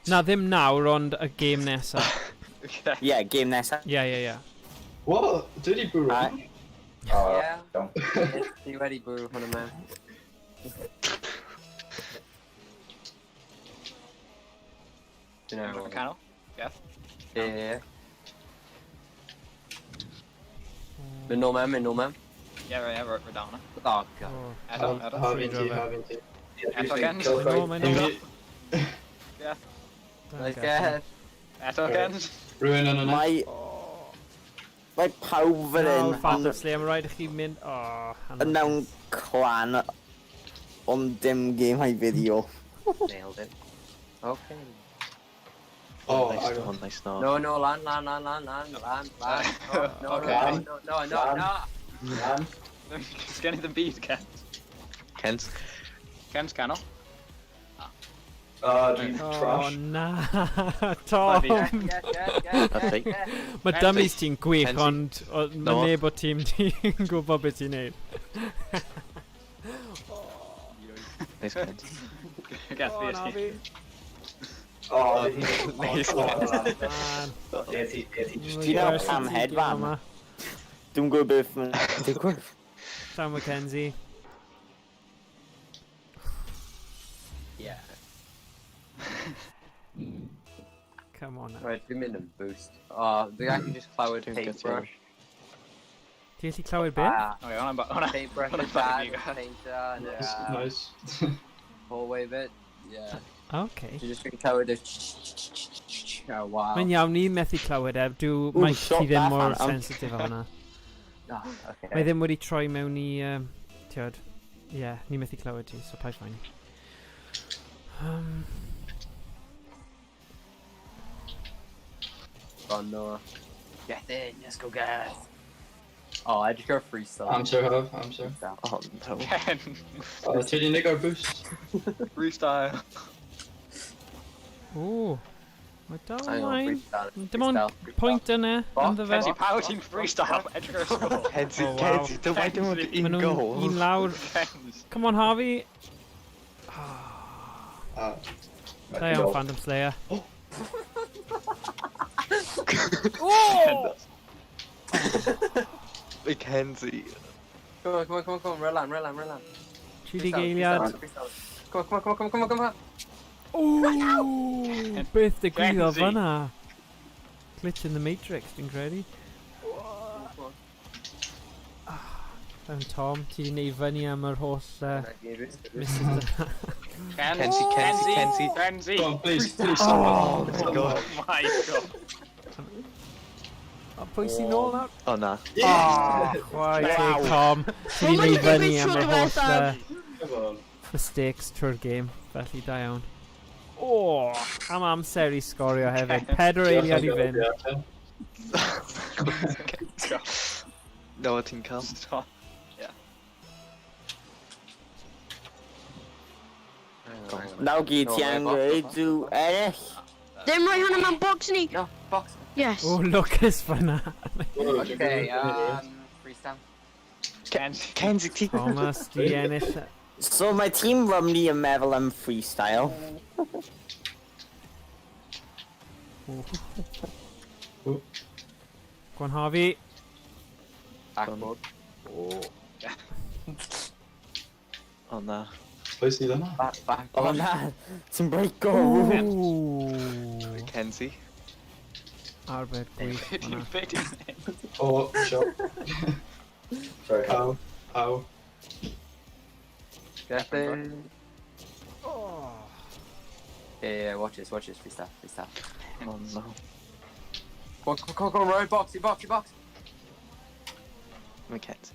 Na, ddim nawr, ond y gêm nesaf. Okay. Ie, gêm nesaf. Ie. What? Dwi wedi bwrw? Aye. Oh, Yeah. iawn. Ti wedi bwrw hwnna mewn. Dwi'n meddwl. Canol. Gath. Ie. Mynd nôl mewn, mynd nôl mewn. Yeah, right, yeah, we're down now. Oh, god. Oh. Eto, eto. Hafin ti, hafin ti. Eto, Kens. Mae'n nôl, mae'n nôl. Geth. Nice Geth. Eto Ken. Rhywun yn y net. Mae... Mae pawb fan hyn... Nawr, Phantom Slayer, mae rhaid i chi mynd... Oh, Yn mewn clan, ond dim gemau fideo. Nailed it. Okay. Oh, nice I one, nice knock. No, no, lan, lan, lan, lan, lan, lan, lan. No, no, Okay. no, no, no, no, no. Lan. Sgen i ddim byd, Ken. Kent. Ken's canol. Ah, dwi'n Oh, trash. na. Tom. Yes, yes, yes, A yes, fake. yes. Mae dummies ti'n gwych, Kenzie. ond mae No. neb o tîm ti'n gwybod beth ti'n neud. Nice Kent. Geth Oh, fi na i fi. Oh, Nice Kent. Man. Ti, ti, just... Ti'n meddwl Gwersi pam ti hedfan? yma. Dwi'n gwybod beth mae'n digwydd. Sam McKenzie. Yeah. Come on now. Right, dwi'n mynd yn boost. Oh, dwi'n gallu just clywed Dwi'n paintbrush. Ti'n gallu clywed beth? Ah, Okay, hwnna'n hwnna. paintbrush Hwnna'n and dad, bad i painter, and Nice. Nice. hallway bit. Yeah. Okay. Dwi'n just yn clywed y Oh, wow. Mae'n iawn, ni methu clywed e. Dw, Ooh, mae shot ti ddim that mor Phantom. sensitif o hwnna. Oh, okay. Mae ddim wedi troi mewn i... Um, Tiod. Ie, yeah, ni methu clywed ti, so paid poeni. Oh no. Get in, let's go Geth. Oh, I just got freestyle. Amser haf, amser. Oh no. Ken. Oh, ti wedi neud ar boost? Freestyle. Ooh. Mae dal Hang on, ymlaen. freestyle. Dim ond freestyle, freestyle. pwynt yna, Box, ynddo fe. Kenzie, pawb ti'n freestyle? Edrych ar y sgôr. Kenzie, Oh, wow. Kenzie, don't why dim ond Maen un nhw'n goal. un lawr. Kenz. Come on, Harvey. Ah, Da iawn, Phantom Slayer. Oh! Oh! Mackenzie. Come on, come on, come on, come on, run lan, run lan, run lan. 30 eiliad. Freestyle, freestyle. Come on, come on, come on, come on, come on, come on. Ooh, beth digwyddodd Kenzie. fan'na? Glitch in the Matrix, dwi'n credu. Come on. Fewn Tom, ti wedi neud fyny am yr holl misses yna. Kenz. Kenzie, Kenzie, Kenzie. Kenzie. Go on, please, please. Oh someone. my god. Oh my god. O, pwy sy'n nôl nawr? Oh na. Oh, chwarae teg, Tom. Ti wedi Wel, neud mae'n fyny digwydd am tro yr holl diwethaf. Come on. mistakes trwy'r game. Felly, da iawn. O, am amser i sgorio hefyd. 4 eiliad i fynd. No, ti'n cael. Stop. Nawr gyd ti angen gwneud yw ennill. Ddim rhoi hwnna mewn box ni. No, box. Yes. O, Lucas fan'na. Okay, freestyle. Kenzie. Kenzie, ti... Thomas, di ennill. So mae tîm Romney yn meddwl am freestyle. Go on, Harvey. Backboard. Oh. Oh na. Pwy sydd yna? Back, back. O na, ti'n break o. Ooh. Kenzie. Arbed gwych fan'na. Be ti'n neud? Oh, shot. Sorry, Cal. Ow. Ow. Get in. Oh. Yeah, yeah, watch this, watch this, freestyle, freestyle. Oh no. Go, go, go, go, right, box, box, box. Mackenzie.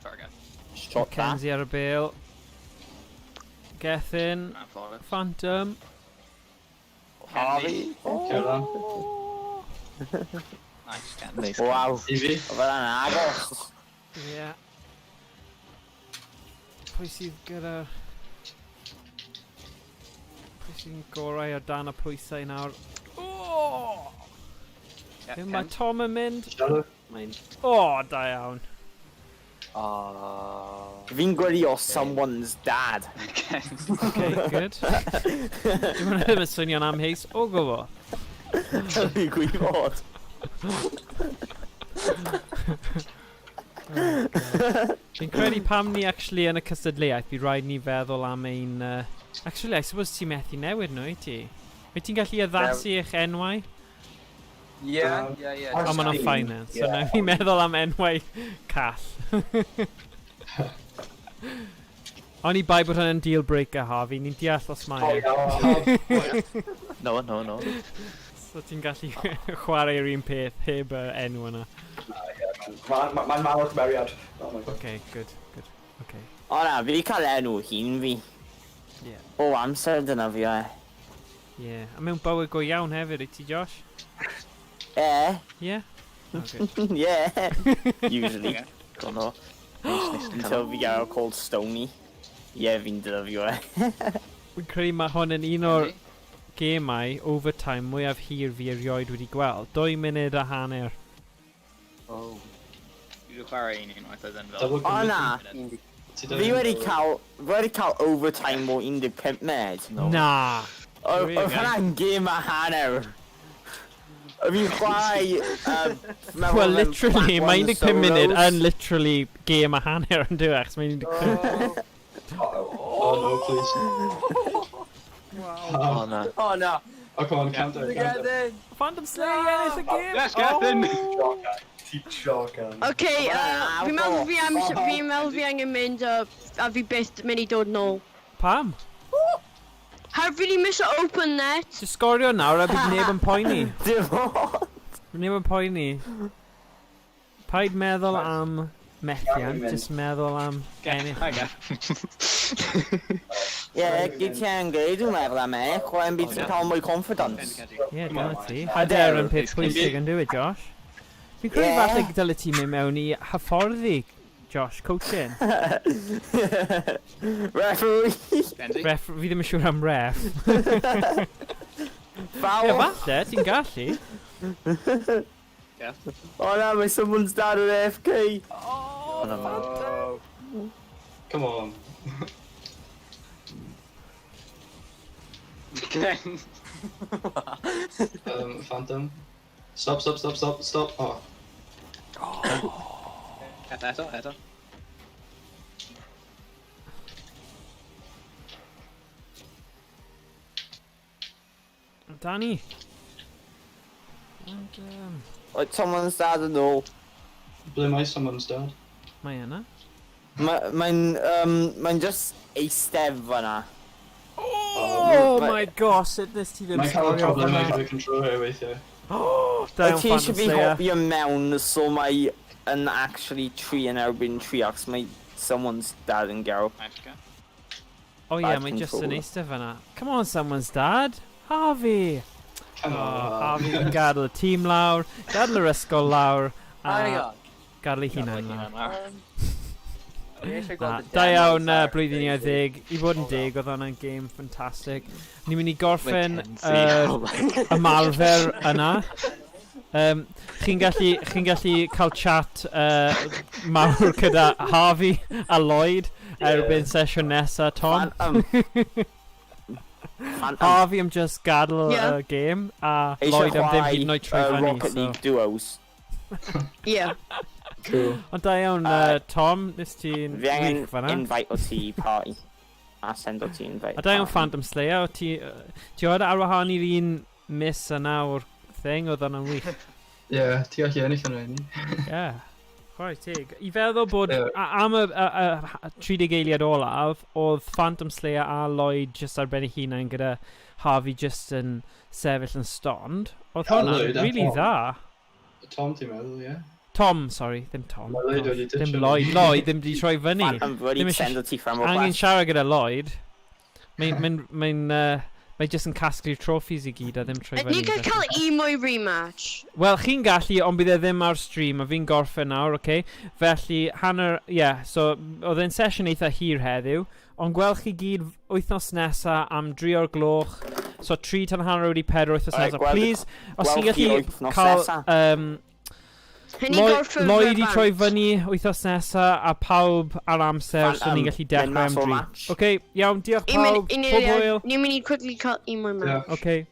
Sorry, guys. Shot that. Mackenzie ar y bêl. Gethin. I'm flawless. Phantom. Harvey. Carolan. Oh. Nice, Ken. Nice. Waw. I fi. Oedd hwnna'n agos. Ie. Pwy sydd gyda... Pwy sy'n gorau o dan y pwysau nawr? Oh! Yeah, Lle mae Ken. Tom yn mynd? Siarad. Mae'n... O, oh, da iawn. Oh. Fi'n gwylio someone's dad. Ken. Okay, good. Dwi'n mynd ddim yn swnio'n amheus o gwbl. Fi'n gwybod. Fi'n credu pam ni actually yn y cystadleuaeth, bydd rhaid ni feddwl am ein... Actually, I suppose ti'n methu newid nhw, wyt ti? Wyt ti'n gallu addasu eich enwau? Yeah, yeah, yeah. O, maen nhw'n fine then. So yeah. Fi'n meddwl am enwau call. Oni bai bod hwnna'n deal breaker, Harvey. Ni'n deall os mae e. No, no, no. So ti'n gallu chwarae'r un peth heb y enw yna. Mae'n ma, ma mawr cymeriad. Oh my god. Okay, good, good. Okay. O na, fi wedi cael enw hun fi. Yeah. O amser dyna fi o e. Yeah. A mewn bywyd go iawn hefyd, wyt ti, Josh? E. Yeah? Oh, good. Yeah. Usually. Okay. Don't know. Neis, neis Until cael. fi gael called Stony. Ie, fi'n dyfio e. Fi'n credu mae hwn yn un o'r gemau overtime mwyaf hir fi erioed wedi gweld. 2 munud a hanner. Oh. Fi wedi chwarae un unwaith oedd yn fel... Double O na, Ti fi wedi cael, fi wedi cael overtime o 15 munud. No. Na! Oedd Really? hwnna'n gêm a hanner. Fi'n chwarae... Well, literally, mae 15 munud yn literally gêm a hanner yn dyw e, achos mae'n 15... Oh no, please. Oh na. Oh no. Oh, come on, count down, count down. Phantom Slayer ennill y gêm! Yes, Gethin! Ti shotgun. Okay, fi'n meddwl fi am, fi'n meddwl fi angen mynd a fi byth mynd i dod nôl. Pam? Har fi di miss open net? Ti'n sgorio nawr a bydd neb yn poeni. Dim ond. Bydd neb yn poeni. Paid meddwl am methiant, jyst meddwl am ennill. Hi, Geth. Ie, gyd ti angen gwneud dwi'n meddwl am e, chwarae'n byd ti'n cael mwy confidence. Ie, dyna ti. Hyder yn peth pwysig yn dyw e, Josh? Fi'n credu Ie. falle dyle ti mynd mewn i hyfforddi, Josh, coaching. Referee! Kenzie? Ref, fi ddim yn siŵr am ref. Ie, Foul! falle, ti'n gallu. Geth? O na, mae someone's dad yn AFK. Oh, Come on. Ken. Phantom. Stop, stop, stop, stop, stop. Oh. Geth, eto, eto. Danny. And, Like, someone's dad yn ôl. Ble mae someone's dad? Mae yna. Mae'n, mae'n just eistedd fyna. Oh Ma- my gosh, sut nes ti ddim Mae'n cael sgorio problemau fyna? gyda controller weithiau. Oh, da iawn Ti eisiau Phantom fi Slayer. hopio mewn so mae yn actually tri yn erbyn tri achos mae someone's dad yn gael. Nice, Geth. Oh yeah, Bad mae just yn controller. eistedd fyna. Come on, someone's dad. Harvey. Come Oh, on. Harvey yn gadael y tîm lawr, gadael yr ysgol lawr, a Oh my god. gadael ei hunan lawr. Fi eisiau Na, gweld y da iawn demos ar blwyddyn i Facebook. ddeg. I fod yn deg, oedd hwnna'n game ffantastig. Ni'n mynd i gorffen Mackenzie. yr Oh my God. ymarfer yna. Chi'n gallu cael chat mawr gyda Harvey a Lloyd erbyn sesiwn nesa, Tom. Phantom. Phantom. Harvey am just gadael y Yeah. game a Eisiau Lloyd am ddim hyd yn oed troi chwarae fyny. Rocket So. League duos. Yeah. Cool. Ond da iawn, Tom, nes ti'n Fi angen wych fan'na. invite o ti party. A send o ti invite. A da iawn party. Phantom Slayer, o ti... Ti oedd ar wahân i'r un miss yna o'r thing, oedd hwnna'n wych. Yeah, ti gallu ennill yn rhaid ni. Yeah. Chwarae teg. I feddwl bod Ie. am y 30 eiliad olaf, oedd Phantom Slayer a Lloyd just ar ben eu hunain gyda Harvey just yn sefyll yn stond. Oedd A hwnna'n Lloyd a really Tom. dda. Tom ti'n meddwl, ie? Tom, sorry, ddim Tom. Mae Lloyd Gosh, wedi Ddim ditcho Lloyd. ni. Lloyd ddim wedi troi fyny. Phantom fi wedi Ddim isie- send o ti friend Angen request. siarad gyda Lloyd. Mae'n mae just yn casglu'r trophies i gyd a ddim troi fyny. Ni gael felly. cael un mwy rematch. Wel, chi'n gallu, ond bydd e ddim ar stream, a fi'n gorffen nawr, oce? Okay? Felly, hanner, ie, yeah, so, oedd e'n sesiwn eitha hir heddiw, ond gweld chi gyd wythnos nesa am 3 o'r gloch, so 4:45 wythnos Alright, nesa. Please, os ti'n gweld chi gallu wythnos cael nesa. Hynny Lloyd, gorffen Lloyd i fy troi bant. fyny wythnos nesa a pawb ar amser, so ni'n gallu Mynd dechrau mas am o'r 3. match. Oce, iawn, diolch Un pawb, munud, pob hwyl. Ni'n mynd i quickly cael un mwy match. Diolch. Oce.